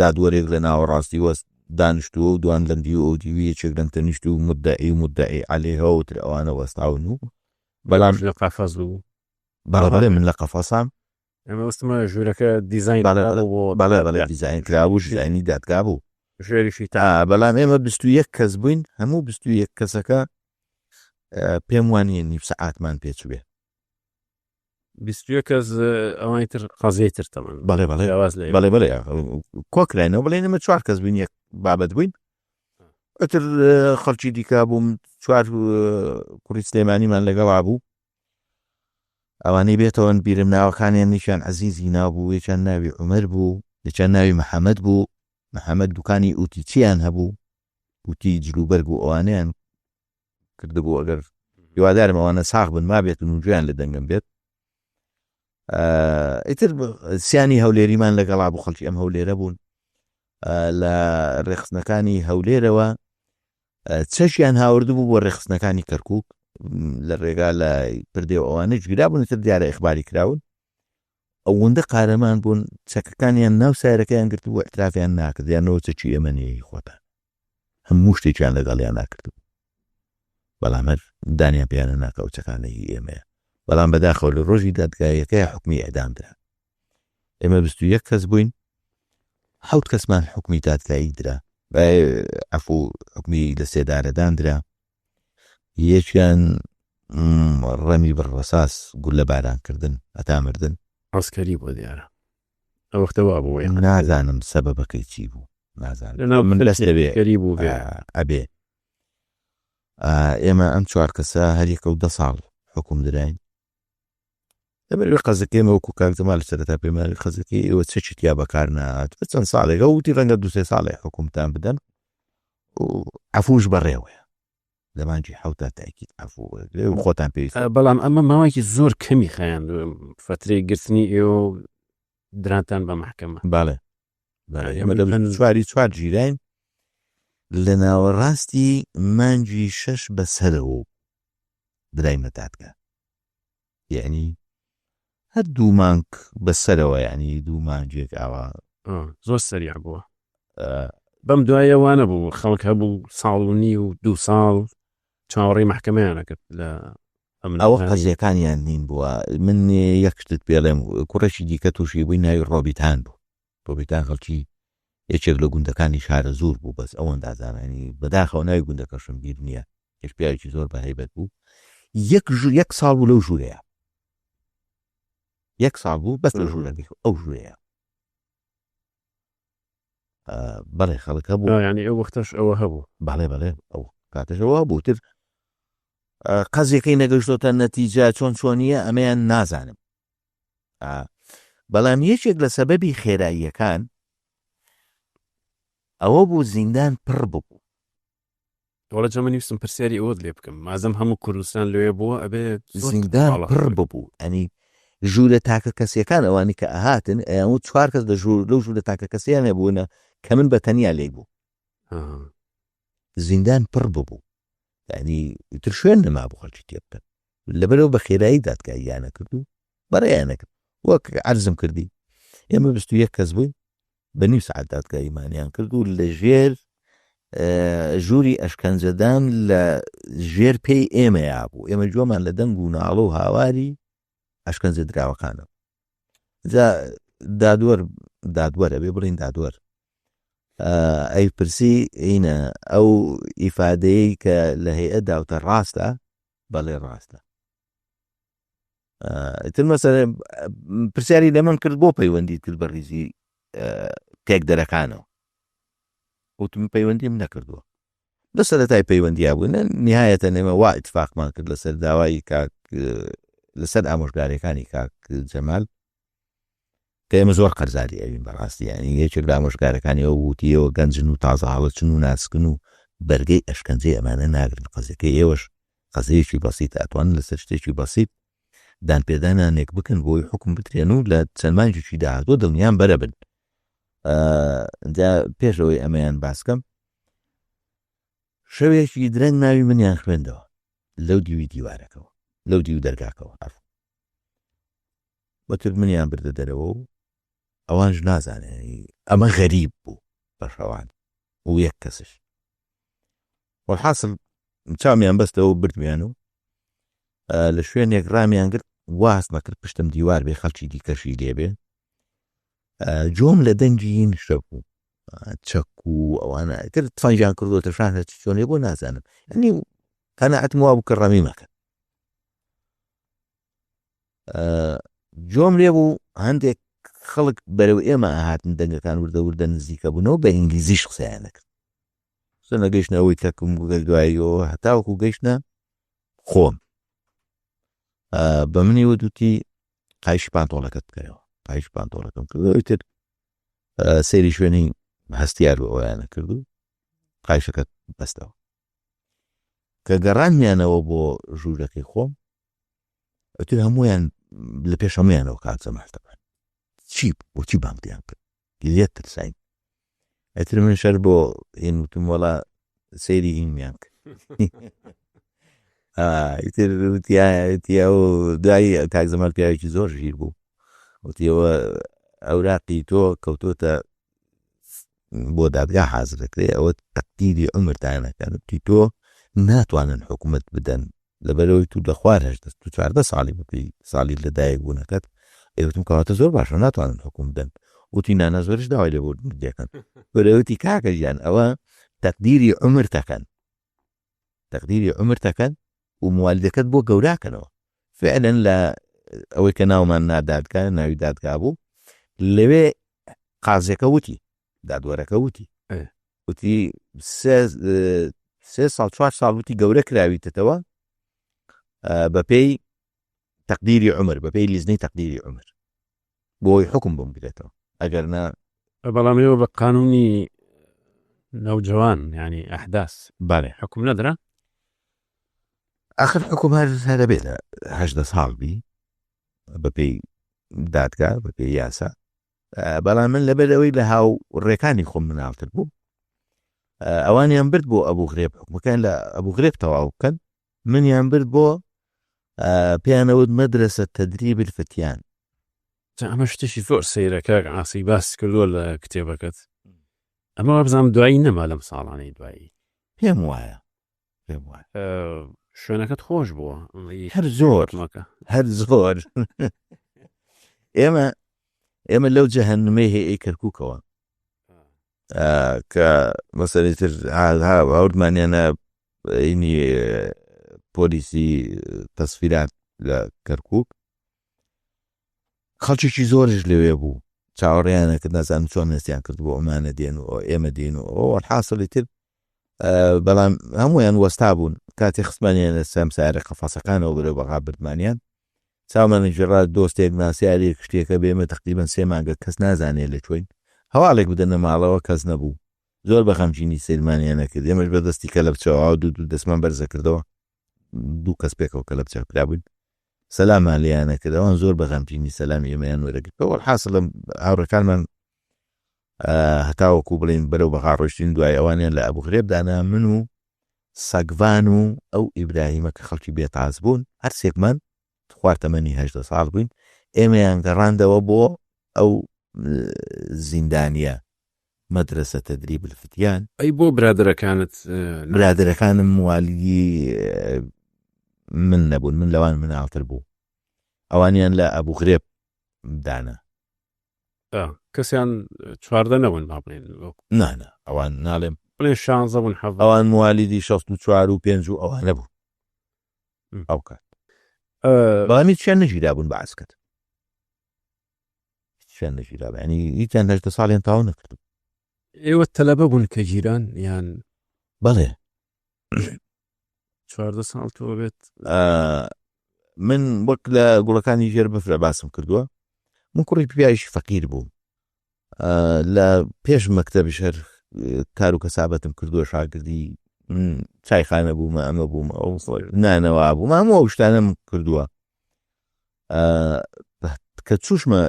دادوەرێک لە ناوەڕاستی وەست دانیشتووە و دوان لەم دیو ئەو دیوی یەکێک لەم تەنیشت و مدعی و مدعی عەلەیه و تر ئەوانە وەستاون و بەڵام لە قەفەز بوو. بەڵێ بەڵێ من لە قەفەسام. ئێمە وستمە ژوورەکە دیزاین بەڵێ بەڵێ دیزاین کرابوو دیزاینی دادگا بوو ژێریشی تا بەڵام ئێمە 21 کەس بووین هەموو 21 کەسەکە پێم وانە نیو سەعاتمان پێچوێ 21 کەس ئەوانی تر قەزیەی تر تەمەن بەڵێ بەڵێ ئاواز لە بەڵێ بەڵێ کۆکراینەوە بڵێن ئێمە چوار کەس بووین یەک بابەت بووین ئەتر خەڵکی دیکە بووم چوار کوڕی سلێمانیمان لەگەڵا بوو ئەوانەی بێتەوەن بیرم ناوەکانیان یەکیان عەزیزی ناو بوو یەکیان ناوی عومەر بوو یەکیان ناوی محەمەد بوو محەمەد دوکانی ئوتیچیان هەبوو ئوتی جلوبەرگ و ئەوانەیان کردبوو ئەگەر هیوادارم ئەوانە ساغ بن مابێتن و گوێیان لە دەنگم بێت ئیتر سیانی هەولێریمان لەگەڵا بوو خەڵکی ئەم هەولێرە بوون لە ڕێخستنەکانی هەولێرەوە چەکیان هاوردبوو بۆ ڕێکخستنەکانی کەرکوک لە ڕێگا لە پردێ و ئەوانەش گیرابوون تر دیارە ئیخباری کراون ئەوەندە قارەمان بوون چەکەکانیان ناو سایرەکەیان گرتبوو اعترافیان ناکرد یان چەکی ئێمە نییە خۆتان هەموو شتێکیان لەگەڵیان ناکردبوو بەڵام هەر دانیان پێیانە ناکە ئەو چەکانە هی ئێمەیە بەڵام بەداخەوە لە ڕۆژی دادگاییەکەی حکومی ئەدام درا ئێمە 21 کەس بووین حەوت کەسمان حوکمی دادگایی درا عەفو حوکمی لە سێدارەدان درا یەکیان ڕەمی بە ڕەساس گوللە باران کردن هەتا مردن. عەسکەری بووە دیارە ئەو وەختە وا بوو نازانم سەبەبەکەی چی بوو نازانم لەناو من دەست دەبێ عەسکەری بوو بێ ئەبێ ئێمە ئەم چوار کەسە هەریەکە و دە ساڵ حوکم دراین لەبەرئەوەی قەزەکەی ئێمە وەکو کاک جەمال سەرەتا پێمان وت قەزەکەی ئێوە چەکی تیا بەکار نەهات بە چەند ساڵێک ئەو وتی ڕەنگە دوو سێ ساڵێ حکومتان بدەن و عەفوش بەڕێوەیە لە مانگی حەوتا تاکید عەفو وەرگرێ و خۆتان پێویست بەڵام ئەمە ماوەیەکی زۆر کەمی خایاند فەترەی گرتنی ئێوە و درانتان بە مەحکەمە. بەڵێ بەڵێ ئێمە لە چواری چوار گیراین لە ناوەڕاستی مانگی شەش بەسەرەوە دراینە دادگا. یەعنی هەر دوو مانگ بەسەرەوە یەعنی دوو مانگێک ئاوا. زۆر سەریع بووە بەم دوایە وانە بوو خەڵک هەبوو ساڵ و نیو دوو ساڵ چاوەڕێی مەحکەمەیان ئەکرد لە ئەوە قەزیەکانیان نین بووە من یەک شتت پێڵێم کوڕێکی دیکە تووشی بووی ناوی ڕۆبیتان بوو ڕۆبیتان خەڵکی یەکێک لە گوندەکانی شارەزوور بوو بەس ئەوەندە ئەزانم یانی بەداخەوە ناوی گوندەکەشم بیر نییە کەش پیاوێکی زۆر بە هەیبەت بوو یەک ژوور یەک ساڵ بوو لەو ژوورەیە. یەک ساڵ بوو بەس لە ژوورەکەی ئەو ژوورەیە بەڵێ خەڵک هەبوو. یانی ئەو وەختەش ئەوە هەبوو. بەڵێ بەڵێ ئەو کاتەش ئەوە هەبوو تر قەزیەکەی نەگەشتۆتە نەتیجە چۆن چۆنیە ئەمەیان نازانم بەڵام یەکێک لە سەبەبی خێراییەکان ئەوە بوو زیندان پڕ ببوو. وەڵا جا من ویستم پرسیاری ئەوەت لێ بکەم مازەم هەموو کوردستان لەوێ بووە ئەبێ زیندان پڕ ببوو ئەنی ژوورە تاکە کەسیەکان ئەوانی کە ئەهاتن ئەیان و چوار کەس لە ژوور لەو ژوورە تاکە کەسیان هەبوونە کە من بە تەنیا لێی بوو زیندان پڕ ببوو یعنی تر شوێن نەمابوو خەڵکی تێ بکەن لەبەرەوە بە خێرایی دادگاییانە کرد و بەڕێیانە کرد وەک عەرزم کردی ئێمە 21 کەس بووین بە نیو سەعات دادگاییمانیان کرد و لە ژێر ژووری ئەشکەنجەدان لە ژێر پێی ئێمەیا بوو ئێمە گوێمان لە دەنگ و ناڵە و هاواری ئەشکەنجە دراوەکانە جا دادوەر دادوەرە بێ بڵین دادوەر ئەی پرسی ئینە ئەو ئیفادەیە کە لە هەیە داوتە ڕاستە بەڵێ ڕاستە ئیتر مەسەلەن پرسیاری لە من کرد بۆ پەیوەندیت کرد بە ڕیزی تێکدەرەکانەوە وتم پەیوەندیم نەکردووە لە سەرەتای پەیوەندیا بوو نهایەتە ئێمە وا اتفاقمان کرد لەسەر داوای کاک لەسەر ئامۆژگاریەکانی کاک جەمال کە ئێمە زۆر قەرزاری ئەوین بەڕاستی یانی یەکێک لە ئامۆژگارەکانی ئەو وتی ئێوە گەنجن و تازە هەڵەچن و ناسکن و بەرگەی ئەشکەنجەی ئەمانە ناگرن قەزیەکەی ئێوەش قەزیەیەکی بەسیتە ئەتوانن لەسەر شتێکی بەسیت دانپێدانانێک بکەن بۆی حوکم بدرێن و لە چەند مانگێکی داهاتووە دڵنیام بەرەبن جا پێش ئەوەی ئەمەیان باسکەم شەوێکی درەنگ ناوی منیان خوێندەوە لەو دیوی دیوارەکەوە لەو دیو دەرگاکەوە عەفو وتر منیان بردە دەرەوە و ئەوانش نازانێ ئەمە غەریب بوو بە شەوان و یەک کەسش وەلحاسڵ چاومیان بەستەوە بردمیان و لە شوێنێک ڕامیان گرت وا هەستمە کرد پشتم دیوار بێ خەڵکی دیکەشی لێبێ جۆم لە دەنگی نیشە بوو چەک و ئەوانە تر تفەنگیان کردووەتە شان هەرچی چۆنێ بۆ نازانم یعنی قەناعەتم وابوو کە ڕەمی مەکەن جۆم لێ بوو هەندێک خەڵک بەرەو ئێمە ئاهاتن دەنگەکان وردە وردە نزیکە بوونەوە بە ئینگلیزیش قسەیان دەکرد سنە گەیشتە ئەوەی تەکم بگەل دواییەوە هەتاوەکو گەیشتە خۆم بە منی وتوتی قایشی پانتۆڵەکەت بکەرەوە قایش پانتۆڵەکەم کردەوەی تر سەیری شوێنی هەستیار و ئەویانە کرد و قایشەکەت بەستەوە کە گەڕانیانەوە بۆ ژوورەکەی خۆم ئەتر هەمویان لە پێش هەمویانەوە کاک جەمال تەبعەن چی بۆچی بانگیان کرد لێت ترساین ئەتر من شەر بۆ هین وتم وەڵا سەیری هینمیان کرد ئیتر وتیایەتی ئەو دوایی کاک جەمال پیاوێکی زۆر ژیر بوو وتیەوە ئەوراقی تۆ کەوتۆتە بۆ دادگا حازر دەکرێ ئەوە تەقدیری عومرتان ئەکەن وتی تۆ ناتوانن حکومت بدەن لەبەرەوەی تو لە خوار هەژدە تو 14 ساڵی بپی ساڵی لە دایک بوونەکەت ئێ وتم کەواتە زۆر باشە ناتوانن حکوم بدەن وتی نانا زۆرش داوای لێبوردن دەکەن وەرەوتی کاکە گیان ئەوە تەقدیری عومرتەکەن تەقدیری عومرتەکەن و موالیدەکەت بۆ گەوراکەنەوە فعلا لە ئەوەی کە ناومان نا دادگا ناوی دادگا بوو لەوێ قازیەکە وتی دادوەرەکە وتی وتی سێ ساڵ چوار ساڵ وتی گەورە کراویتەوە بەپێی تەقدیری عمر بەپێی لیزنەی تەقدیری عمر بۆی حکم بۆم گرێتەوە ئەگەر نا بەڵام ئێوە بە قانونی نەوجەوان یعنی ئەحداس بەڵێ حکم نەدرا ئاخر حکم هەر هەرەبێ لە هەژدە ساڵ بی بەپێی دادگا بەپێی یاسا بەڵام من لەبەر ئەوەی لە هاو ڕێکانی خۆم مناڵتر بوو ئەوانیان برد بۆ ئەبوو غرێب حکومەکان لە ئەبوو غرێب تەواو بکەن منیان برد بۆ پێیانەوت مەدرسە تەدریب الفتیان. جا ئەمە شتێکی زۆر سەیرە کاک عاسی باست کردووە لە کتێبەکەت ئەمە وابزانم دوایی نەما لەم ساڵانەی دوایی پێم وایە پێم وایە شوێنەکەت خۆش بووە هەر زۆر هەر زۆر ئێمە ئێمە لەو جەهەنمەی هەیە کەرکووکەوە کە مەسەلەی تر هاوردمانیانە ئینی پۆلیسی تەسفیرات لە کەرکک. خەڵکێکی زۆریش لەوێ بوو چاوەڕێیان ئەکرد نازانم چۆن هەستیان کردبوو ئەمانە دێن و ئێمە دێن و ئەوە وەلحاسڵی تر بەڵام هەمویان وەستا بوون کاتێ خستمانیان لە سەم سارە قەفەسەکانەوە بەرەو بەغا بردمانیان چاومان گێڕا دۆستێک ناسیارێک شتێکە بێمە تقریبا سێ مانگە کەس نازانێ لە کوێین هەواڵێک بدەنە ماڵەوە کەس نەبوو زۆر بە غەمگینی سەیرمانیان نەکرد ئێمەش بە دەستی کەلەپچەوە دوو دوو دەستمان بەرزە کردەوە دوو کەس پێکەوە کەلەپچە کرابووین سەلامان لێیان نەکرد ئەوان زۆر بە غەمگینی سەلامی ئێمەیان وەرەگرت وەلحاسڵ هاوڕێکانمان هەتاوەکو بڵێین بەرەو بەغا ڕۆیشتین دوای ئەوانیان لە ئەبو غرێب دانا من و سەگڤان و ئەو ئیبراهیمە کە خەڵکی بێتاز بوون هەرسێکمان خوار تەمەنی 18 ساڵ بووین ئێمەیان گەڕاندەوە بۆ ئەو زیندانیە مەدرەسە تدریب الفتیان. ئەی بۆ برادەرەکانت نا؟ برادەرەکانم موالیدی من نەبوون، من لەوان مناڵتر بووم، ئەوانیان لە ئەبوغرێب دانا. ئا، کەسیان 14 نەبوون با بڵێین وەکو. نا نا، ئەوان ناڵێم. بڵێن شانزە بوون حەڤدە. ئەوان موالیدی 64 و پێنج و ئەوانە بوون ئەوکات. بەڵام هیچیان نەگیرابوون بە عەسکەر. هیچیان نەگیرابوو یانی هیچیان 18 ساڵیان تەواو نەکردبوو. ئێوە تەلەبە بوون کە گیران یان؟ بەڵێ. 14 ساڵ تۆ بێت. من وەک لە گوڵەکانی ژێر بەفرە باسم کردووە من کوڕی پیاوێکی فەقیر بووم لە پێش مەکتەبیش هەر کار و کەسابەتم کردووە شاگردی چایخانە بوومە ئەمە بوومە ئەو نانەوا بووم هەموو ئەو شتانەم کردووە کە چوشمە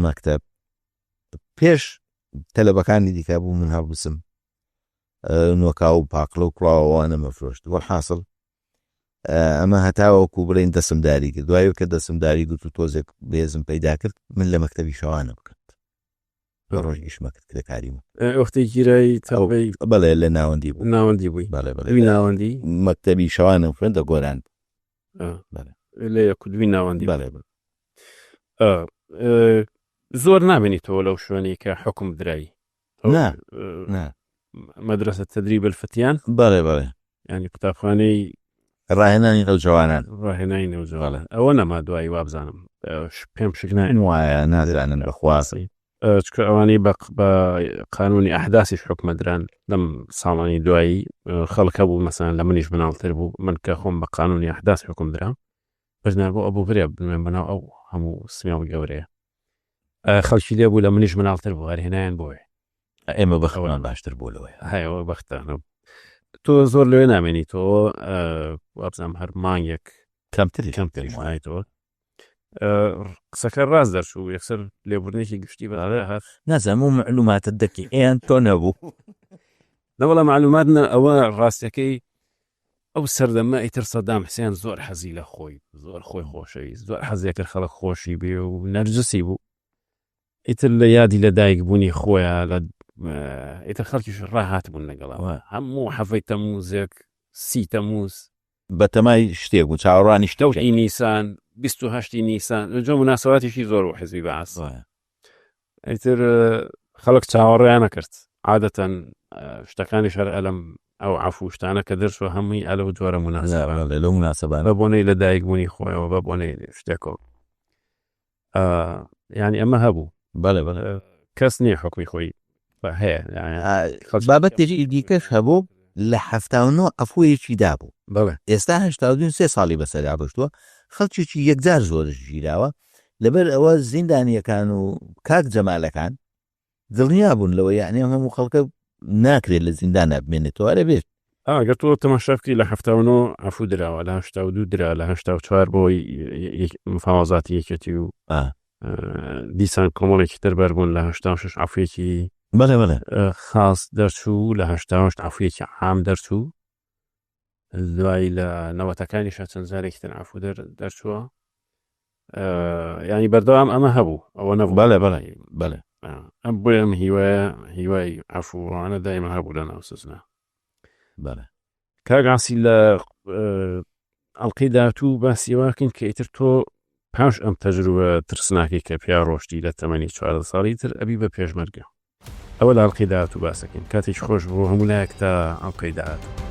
مەکتەب پێش تەلەبەکانی دیکە بوو من هەڵبسم نۆکاو و پاقلە و کوڵاوەوانە مەفرۆشت وەحاصل ئەمە هەتاوەکو بڵێن دەسم داری کرد دوای کە دەسم داری گوت و تۆزێک بێزم پەیدا کرد من لە مەکتەبی شەوانە بکرد بە ڕۆژ ئیشمە کرد کرێکاری بوو وەختی گیرای تەڵبەی بەڵێ لە ناوەندی بوو ناوەندی بووی بەڵێ بەڵێ دوی ناوەندی مەکتەبی شەوانم خوێند لە گۆران لە یەک و دوی ناوەندی بەڵێ بەڵێ زۆر نامێنیتەوە لەو شوێنەی کە حوکم درای نا نا مەدرسە تدریب الفتیان بەڵێ بەڵێ ینی قوتابخانەی ڕاهێنانی نەوجەوانان ڕاهێنانی نەوجەوانان ئەوە نەما دوایی وابزانم پێم شک نایە وایە نازانم بەخوا چونکە ئەوانەی بە بە قانونی ئەحداسیش حوکمە دران لەم ساڵانی دوایی خەڵک هەبوو مەسەلەن لە منیش مناڵتر بوو من کە خۆم بە قانونی ئەحداس حوکم درام بەشدار بۆ ئەبوو غرێب بنوێن بەناو ئەو هەموو سمێڵ گەورەیە خەڵکی لێ بوو لە منیش مناڵتر بوو هەر هێنایان بۆیە ئێمە بەختمان باشتر بوو لەوەیە هەیەوە بەختانە تۆ زۆر لەوێ نامێنی تۆ وابزانم هەر مانگێک کەمتری کەمتریش مایتەوە قسەکە ڕاست دەرچوو یەکسەر لێبوردنێکی گشتی بە هات نازانم و معلوماتە دەقیقیان تۆ نەبوو نەوەڵا معلومات نە ئەوە ڕاستەکەی ئەو سەردەمە ئیتر سەدام حسێن زۆر حەزی لە خۆی زۆر خۆی خۆشەویست زۆر حەزی کرد خەڵک خۆشی بێ و نەرجسی بوو ئیتر لە یادی لە دایک بوونی خۆیان لە ئیتر خەڵکیش ڕاهات بوون لەگەڵەوە هەموو حەفەی تەموزێک سی تەموز بەتەمای شتێک بوو چاوەڕوانی شتێک ی نیسان 28 ی نیسان جۆ مناسباتێکی زۆر بوو حزبی بەعس ئیتر خەڵک چاوەڕێیان نەکرد عادەتەن شتەکانی شەر ئەلم ئەو عەفو شتانە کە دەرچوە هەمووی ئەلەو جۆرە مناسبانە لەو مناسبانە بە بۆنەی لە دایک بوونی خۆیەوە بە بۆنەی شتێکەوە یعنی ئەمە هەبوو بەڵێ بەڵێ کەس نییە حکومی خۆی هەیە بابەتێکی دیکەش هەبوو لە 79 عەفویەکی دابوو بەڵێ ئێستا 82 سێ ساڵی بەسەردا ڕۆشتووە خەڵکێکی یەکجار زۆرش گیراوە لەبەر ئەوە زیندانیەکان و کاک جەمالەکان دڵنیا بوون لەوە یعنی ئەم هەموو خەڵکە ناکرێت لە زیندانا بمێنێتەوە ئەرێ بێت. ئەگەر تۆ تەماشا بکەی لە 79 عەفو دراوە لە 82 درا لە 84 بۆ مفاوەزاتی یەکێتی و دیسان کۆمەڵێکی تر بەربوون لە 86 عەفویەکی بەڵێ بەڵێ خاص دەرچوو لە 88 عەفویەکی عام دەرچوو دوایی لە نەوەتەکانیشا چەند جارێکی تر عەفو دەرچووە ینی بەردەوام ئەمە هەبوو ئەوە نەبوو بەڵێ بەڵێ بەڵێ ئەم بۆیە ئەم هیوایە هیوای عەفوانە دایمە هەبوو لە ناو سزنا بەڵێ کاک عاسی لە ئەڵلقەی داهاتوو باسی واکەین کە ئیتر تۆ پاش ئەم تەجروبە ترسناکەی کە پیا ڕۆشتی لە تەمەنی 14 ساڵی تر ئەبی بە پێشمەرگە ئەوە لە ئەڵلقەی داهاتوو باسەکەین کاتێکی خۆش بۆ هەموو لایەک تا ئەڵلقەی داهاتوو.